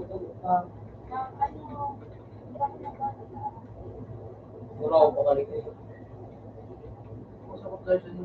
ah, Wala akong pakalimutan. Gusto ko tayo sa inyo.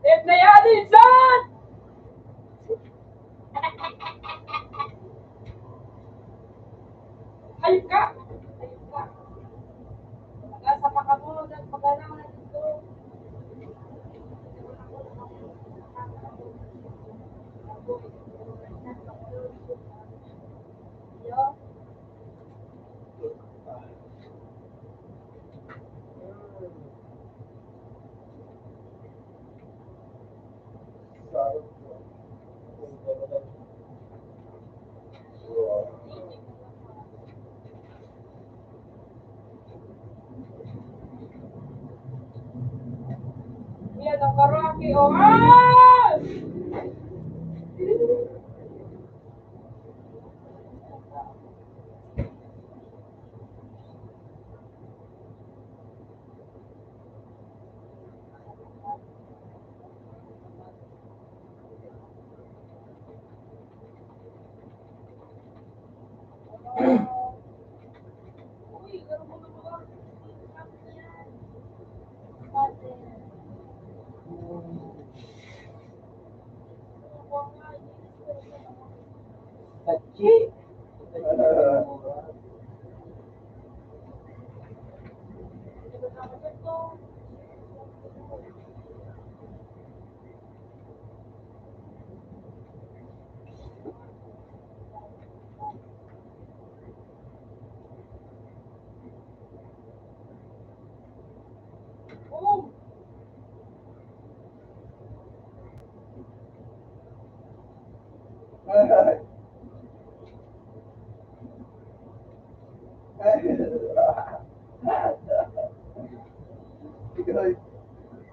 Ito na yan, insan! Hayop ka! Hayop ka! Mag-asa pa ka mo, nagpagana na dito. Yo. Yan ang karaki, oh. Ah! Pachi.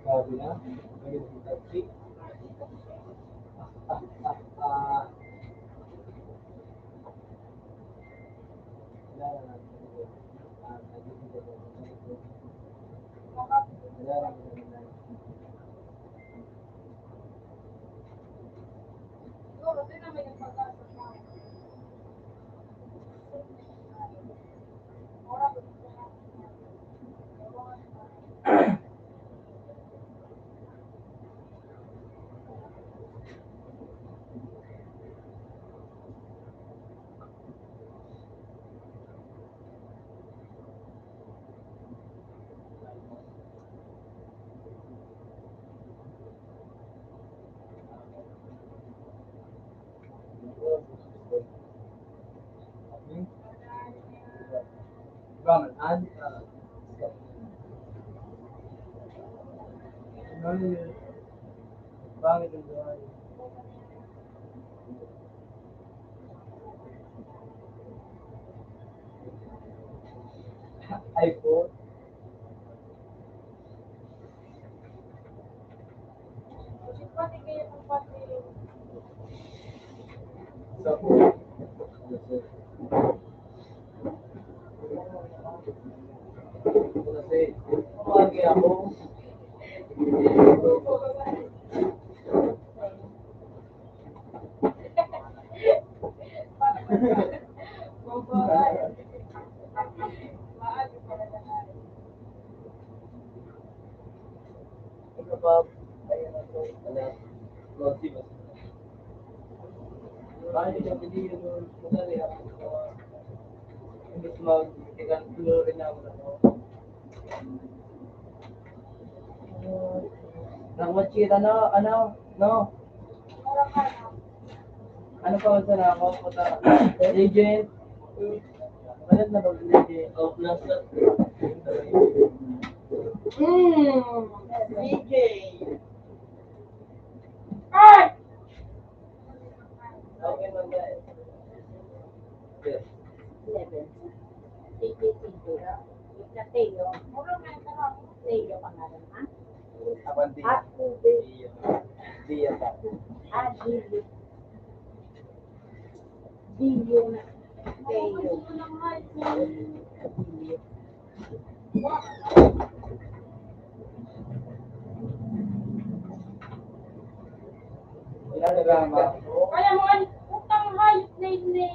Grabe na. Pangit ang buhay. Ay po. Sa po. Kasi, umagi ako. Ano pa? Ayan ako. Ano? Lord, si Mas-, bakit ka pinili mo? Madali ako. Imbis mag-, ikan-, rin ako, ano? Nang watchit, ano, ano, no? Ano pa man sana ako? Puta. Legend. Ano na ba, legend? Oh, plus. Mm, legend. Ay! Okay, man, guys. Yes. Eleven. Sige, sige. Ika Teo. Teo pangalan, ha? Ako, Dia. Dia pa. Ah, Dia. Dia. Teo. Dia. Kaya mga utang hayop na ini.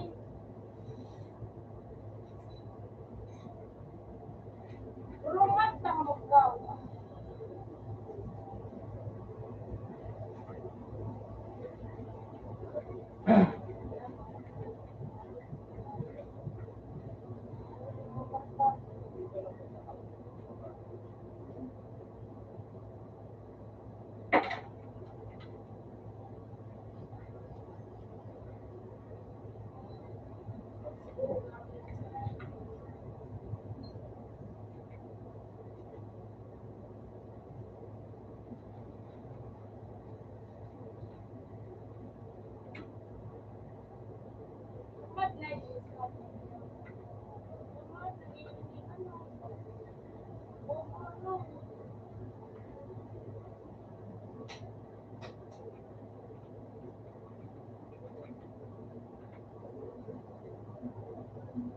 Rumat na magkaw.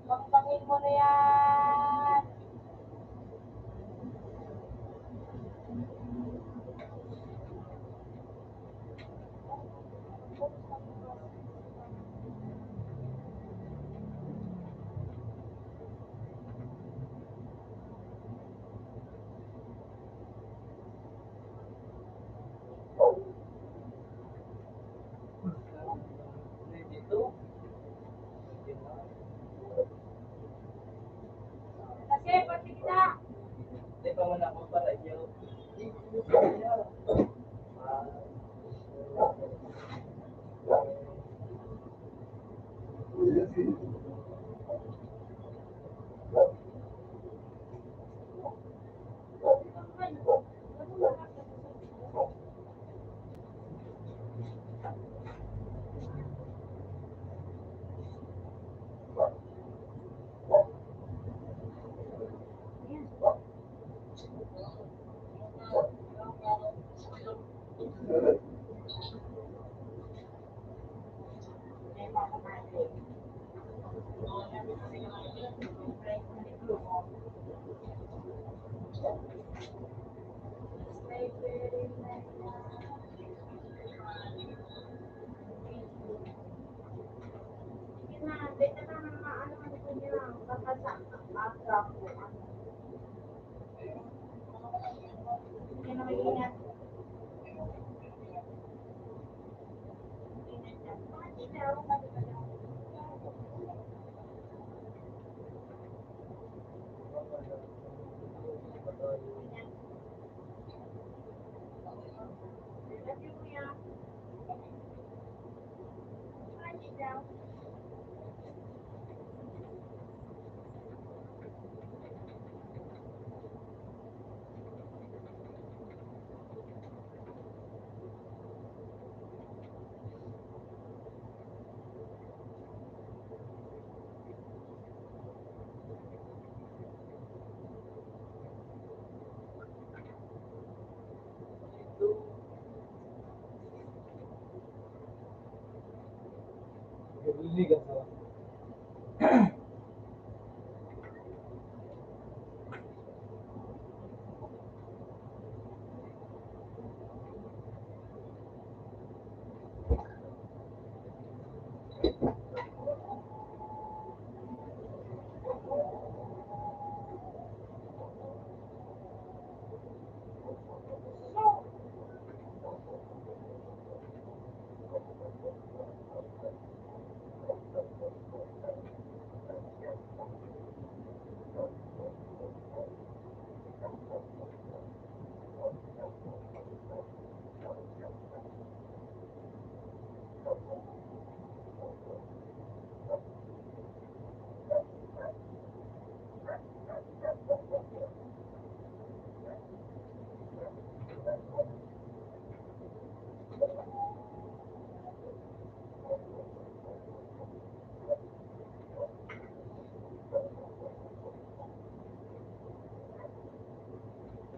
Pakpangin mo na yan. Kasi, pati kita. Di pa man ako para inyo.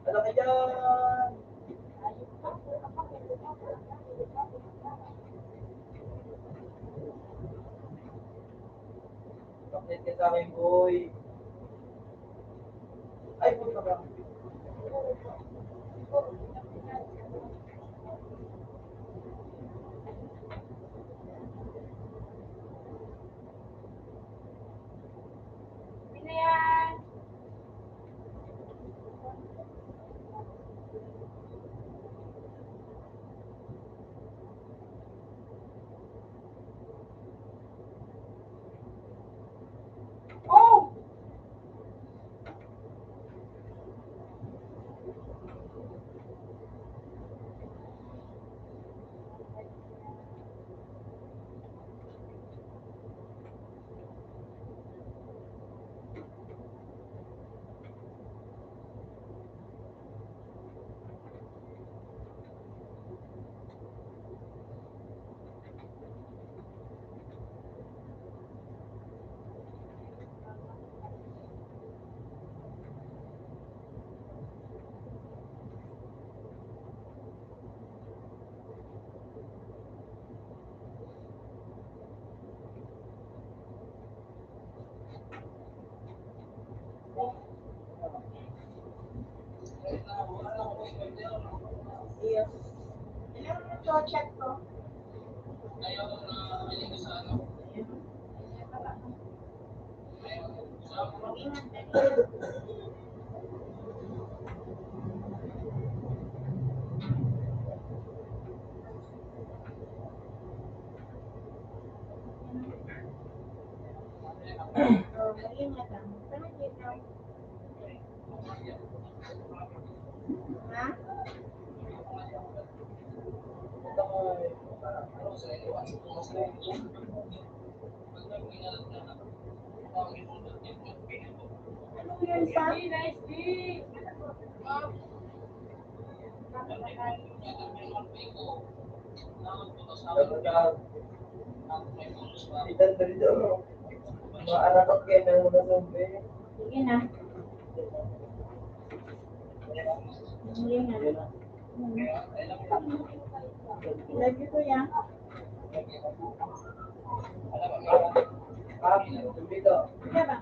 Ano ka dyan? Bakit ka sa akin, boy? Ay, puta ka. Sino yan? Oh! Iyo. Ano yung project ko? Oh, mag-ingat lang. Tama, Gina. Ha? Ano yun pa? Itan dito, no? Maarakot kayo ng mga zombie. Sige na. Sige na. Hmm. Love you, kuya. Baba.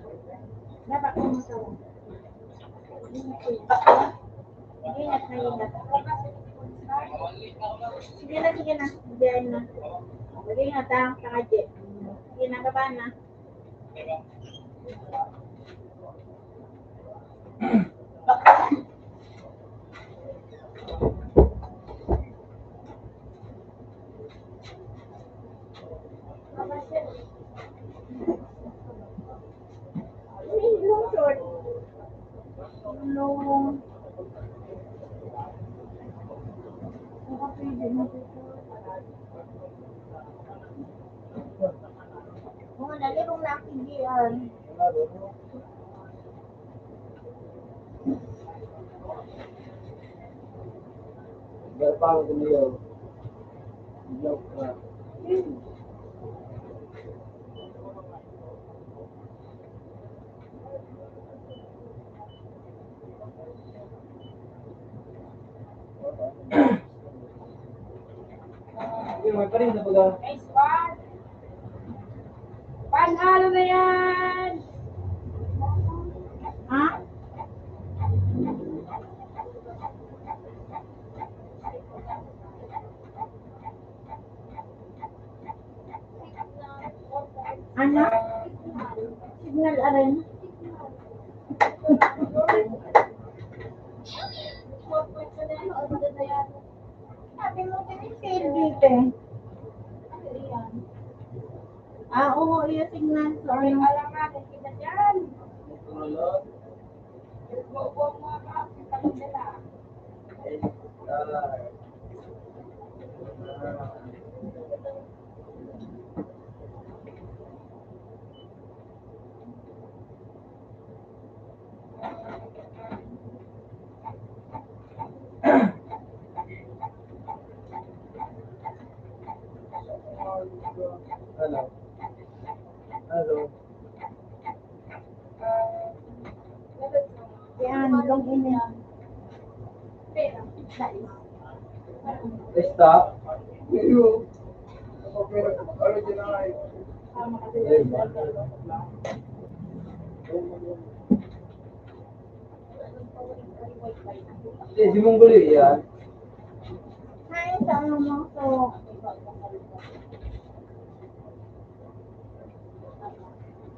Baba, kumusta? Ingat, maingat. Sige na, sige na. Diyan na. Mag-ingat, ha, saka Jet. Sige na, baba na. Oh, dali kong nakigian. Gapang ko niyo. Joke na. Yung may pa rin na baga. Nice one. Ano na yan? Ha? Ano? Signal, aray. Sabi mo, tinisil dito eh. Ah, oo, iyo, signal. So, ano? Hello. Hello. Yan, long ini. Stop. Eh, si Monggolia. Ay, tama mo ko.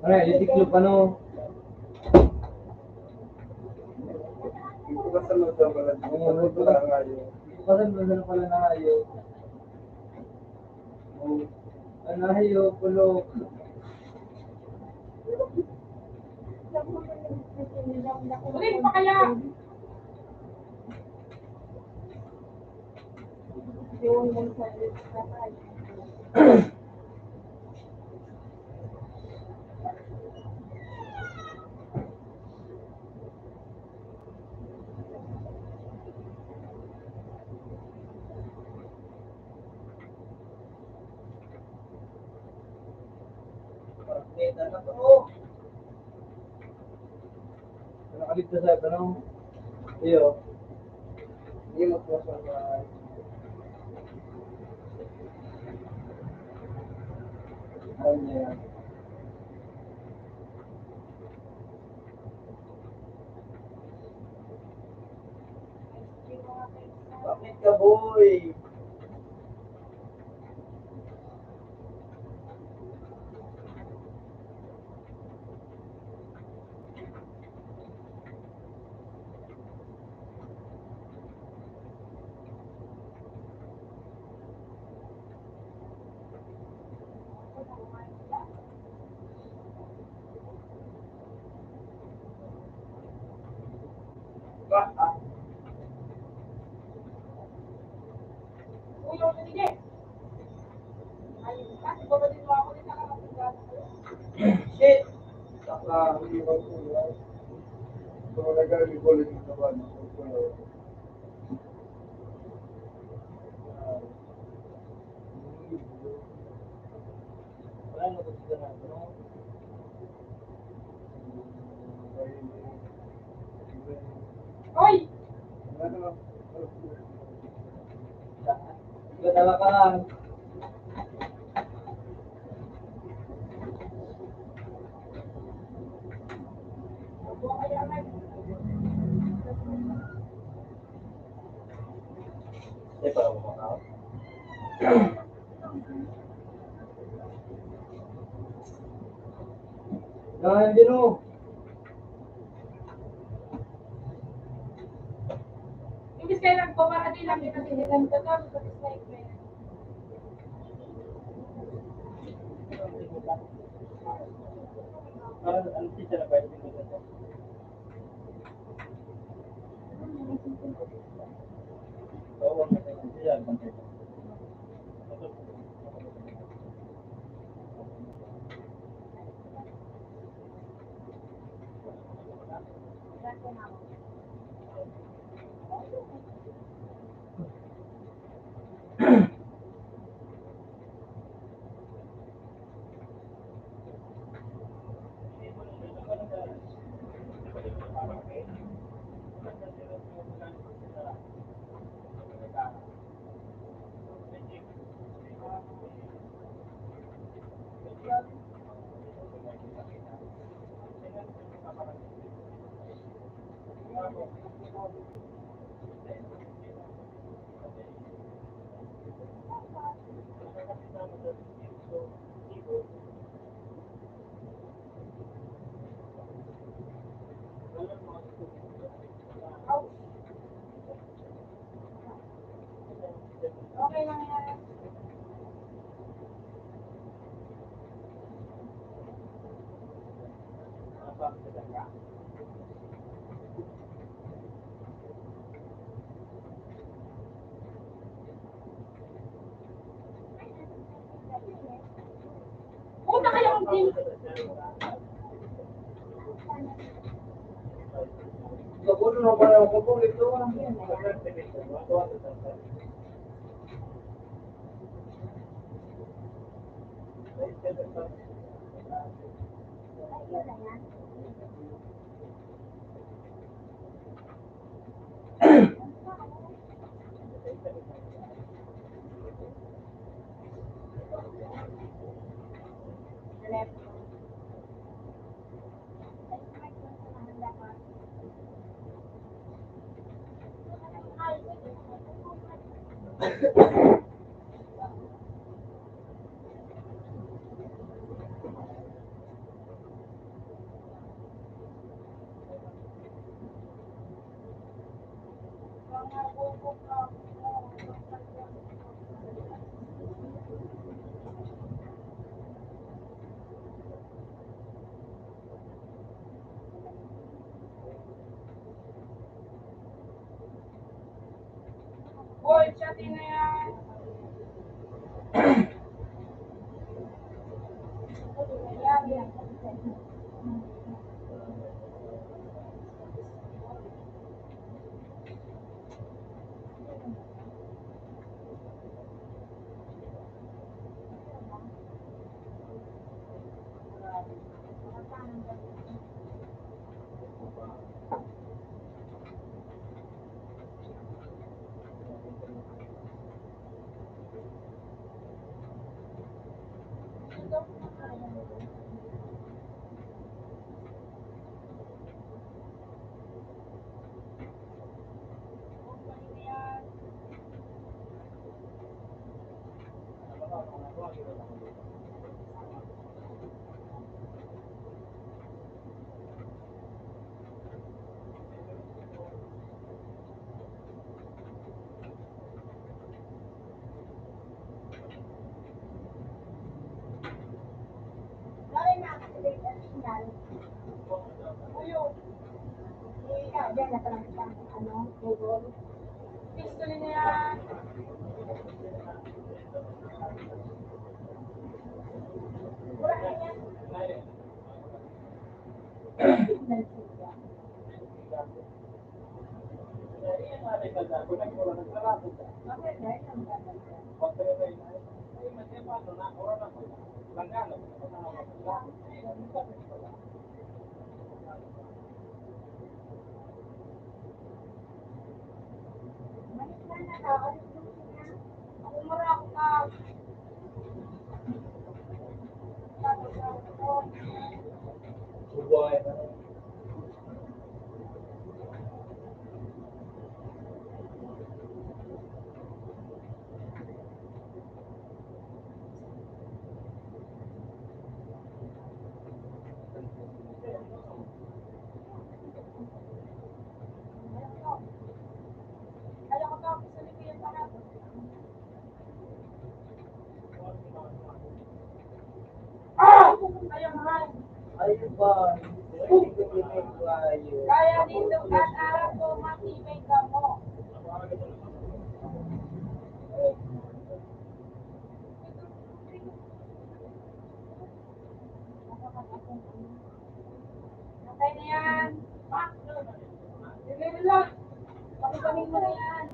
Ano, itiklop, ano? Bukasan mo sa balat. Oo, bukasan mo sa balat na ayaw. Oh, ano, ayaw, kulok. Ulit pa kaya? Nakaligtas sa tanong. Iyo. Hindi mo po sa mga ano yan. Bakit ka, boy? Shit! Saka, hindi ko po, ah, so, nag-aari ko ulit yung kawan. Oy! Gatawa ka lang. Eh, parang kumakaw. Yan, Gino. Imbis kayo nagpaparati lang, kita tinigan ka ka, sa sniper. Parang ang teacher na pwede mo sa Hoy, chatin na yan. Ah! Kaya dito at araw ko matibay ka mo. Okay na yan. Pak! Sige na lang. Pakipanin mo na yan.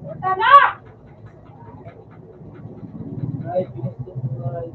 Punta na! Ay, gusto ko ay.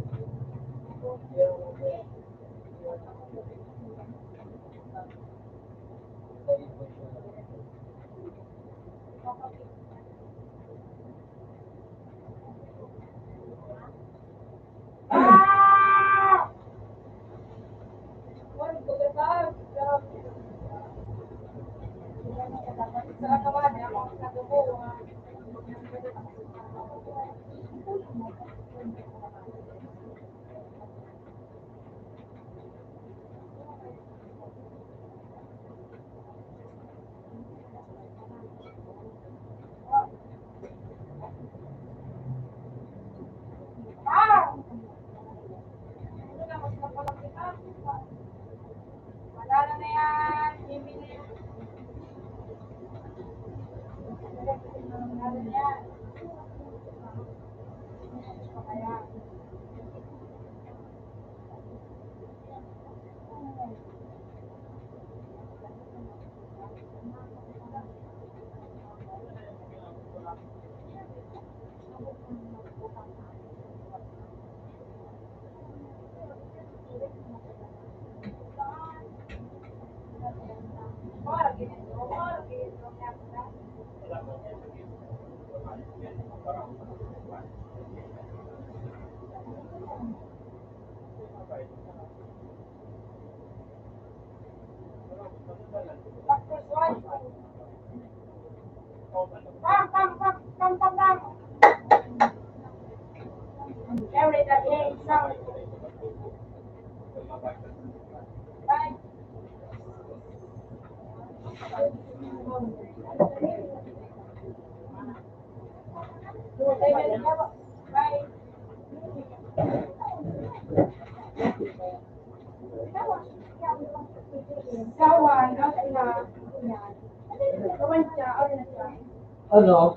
Ano?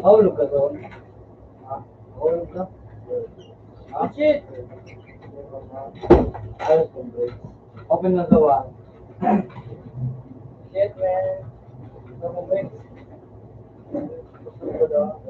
Mahulog ka doon. Ha? Mahulog ka? Ha? Shit! Ayos kong break. Open na gawa. Shit, man. Gusto kong break. Gusto ko daw.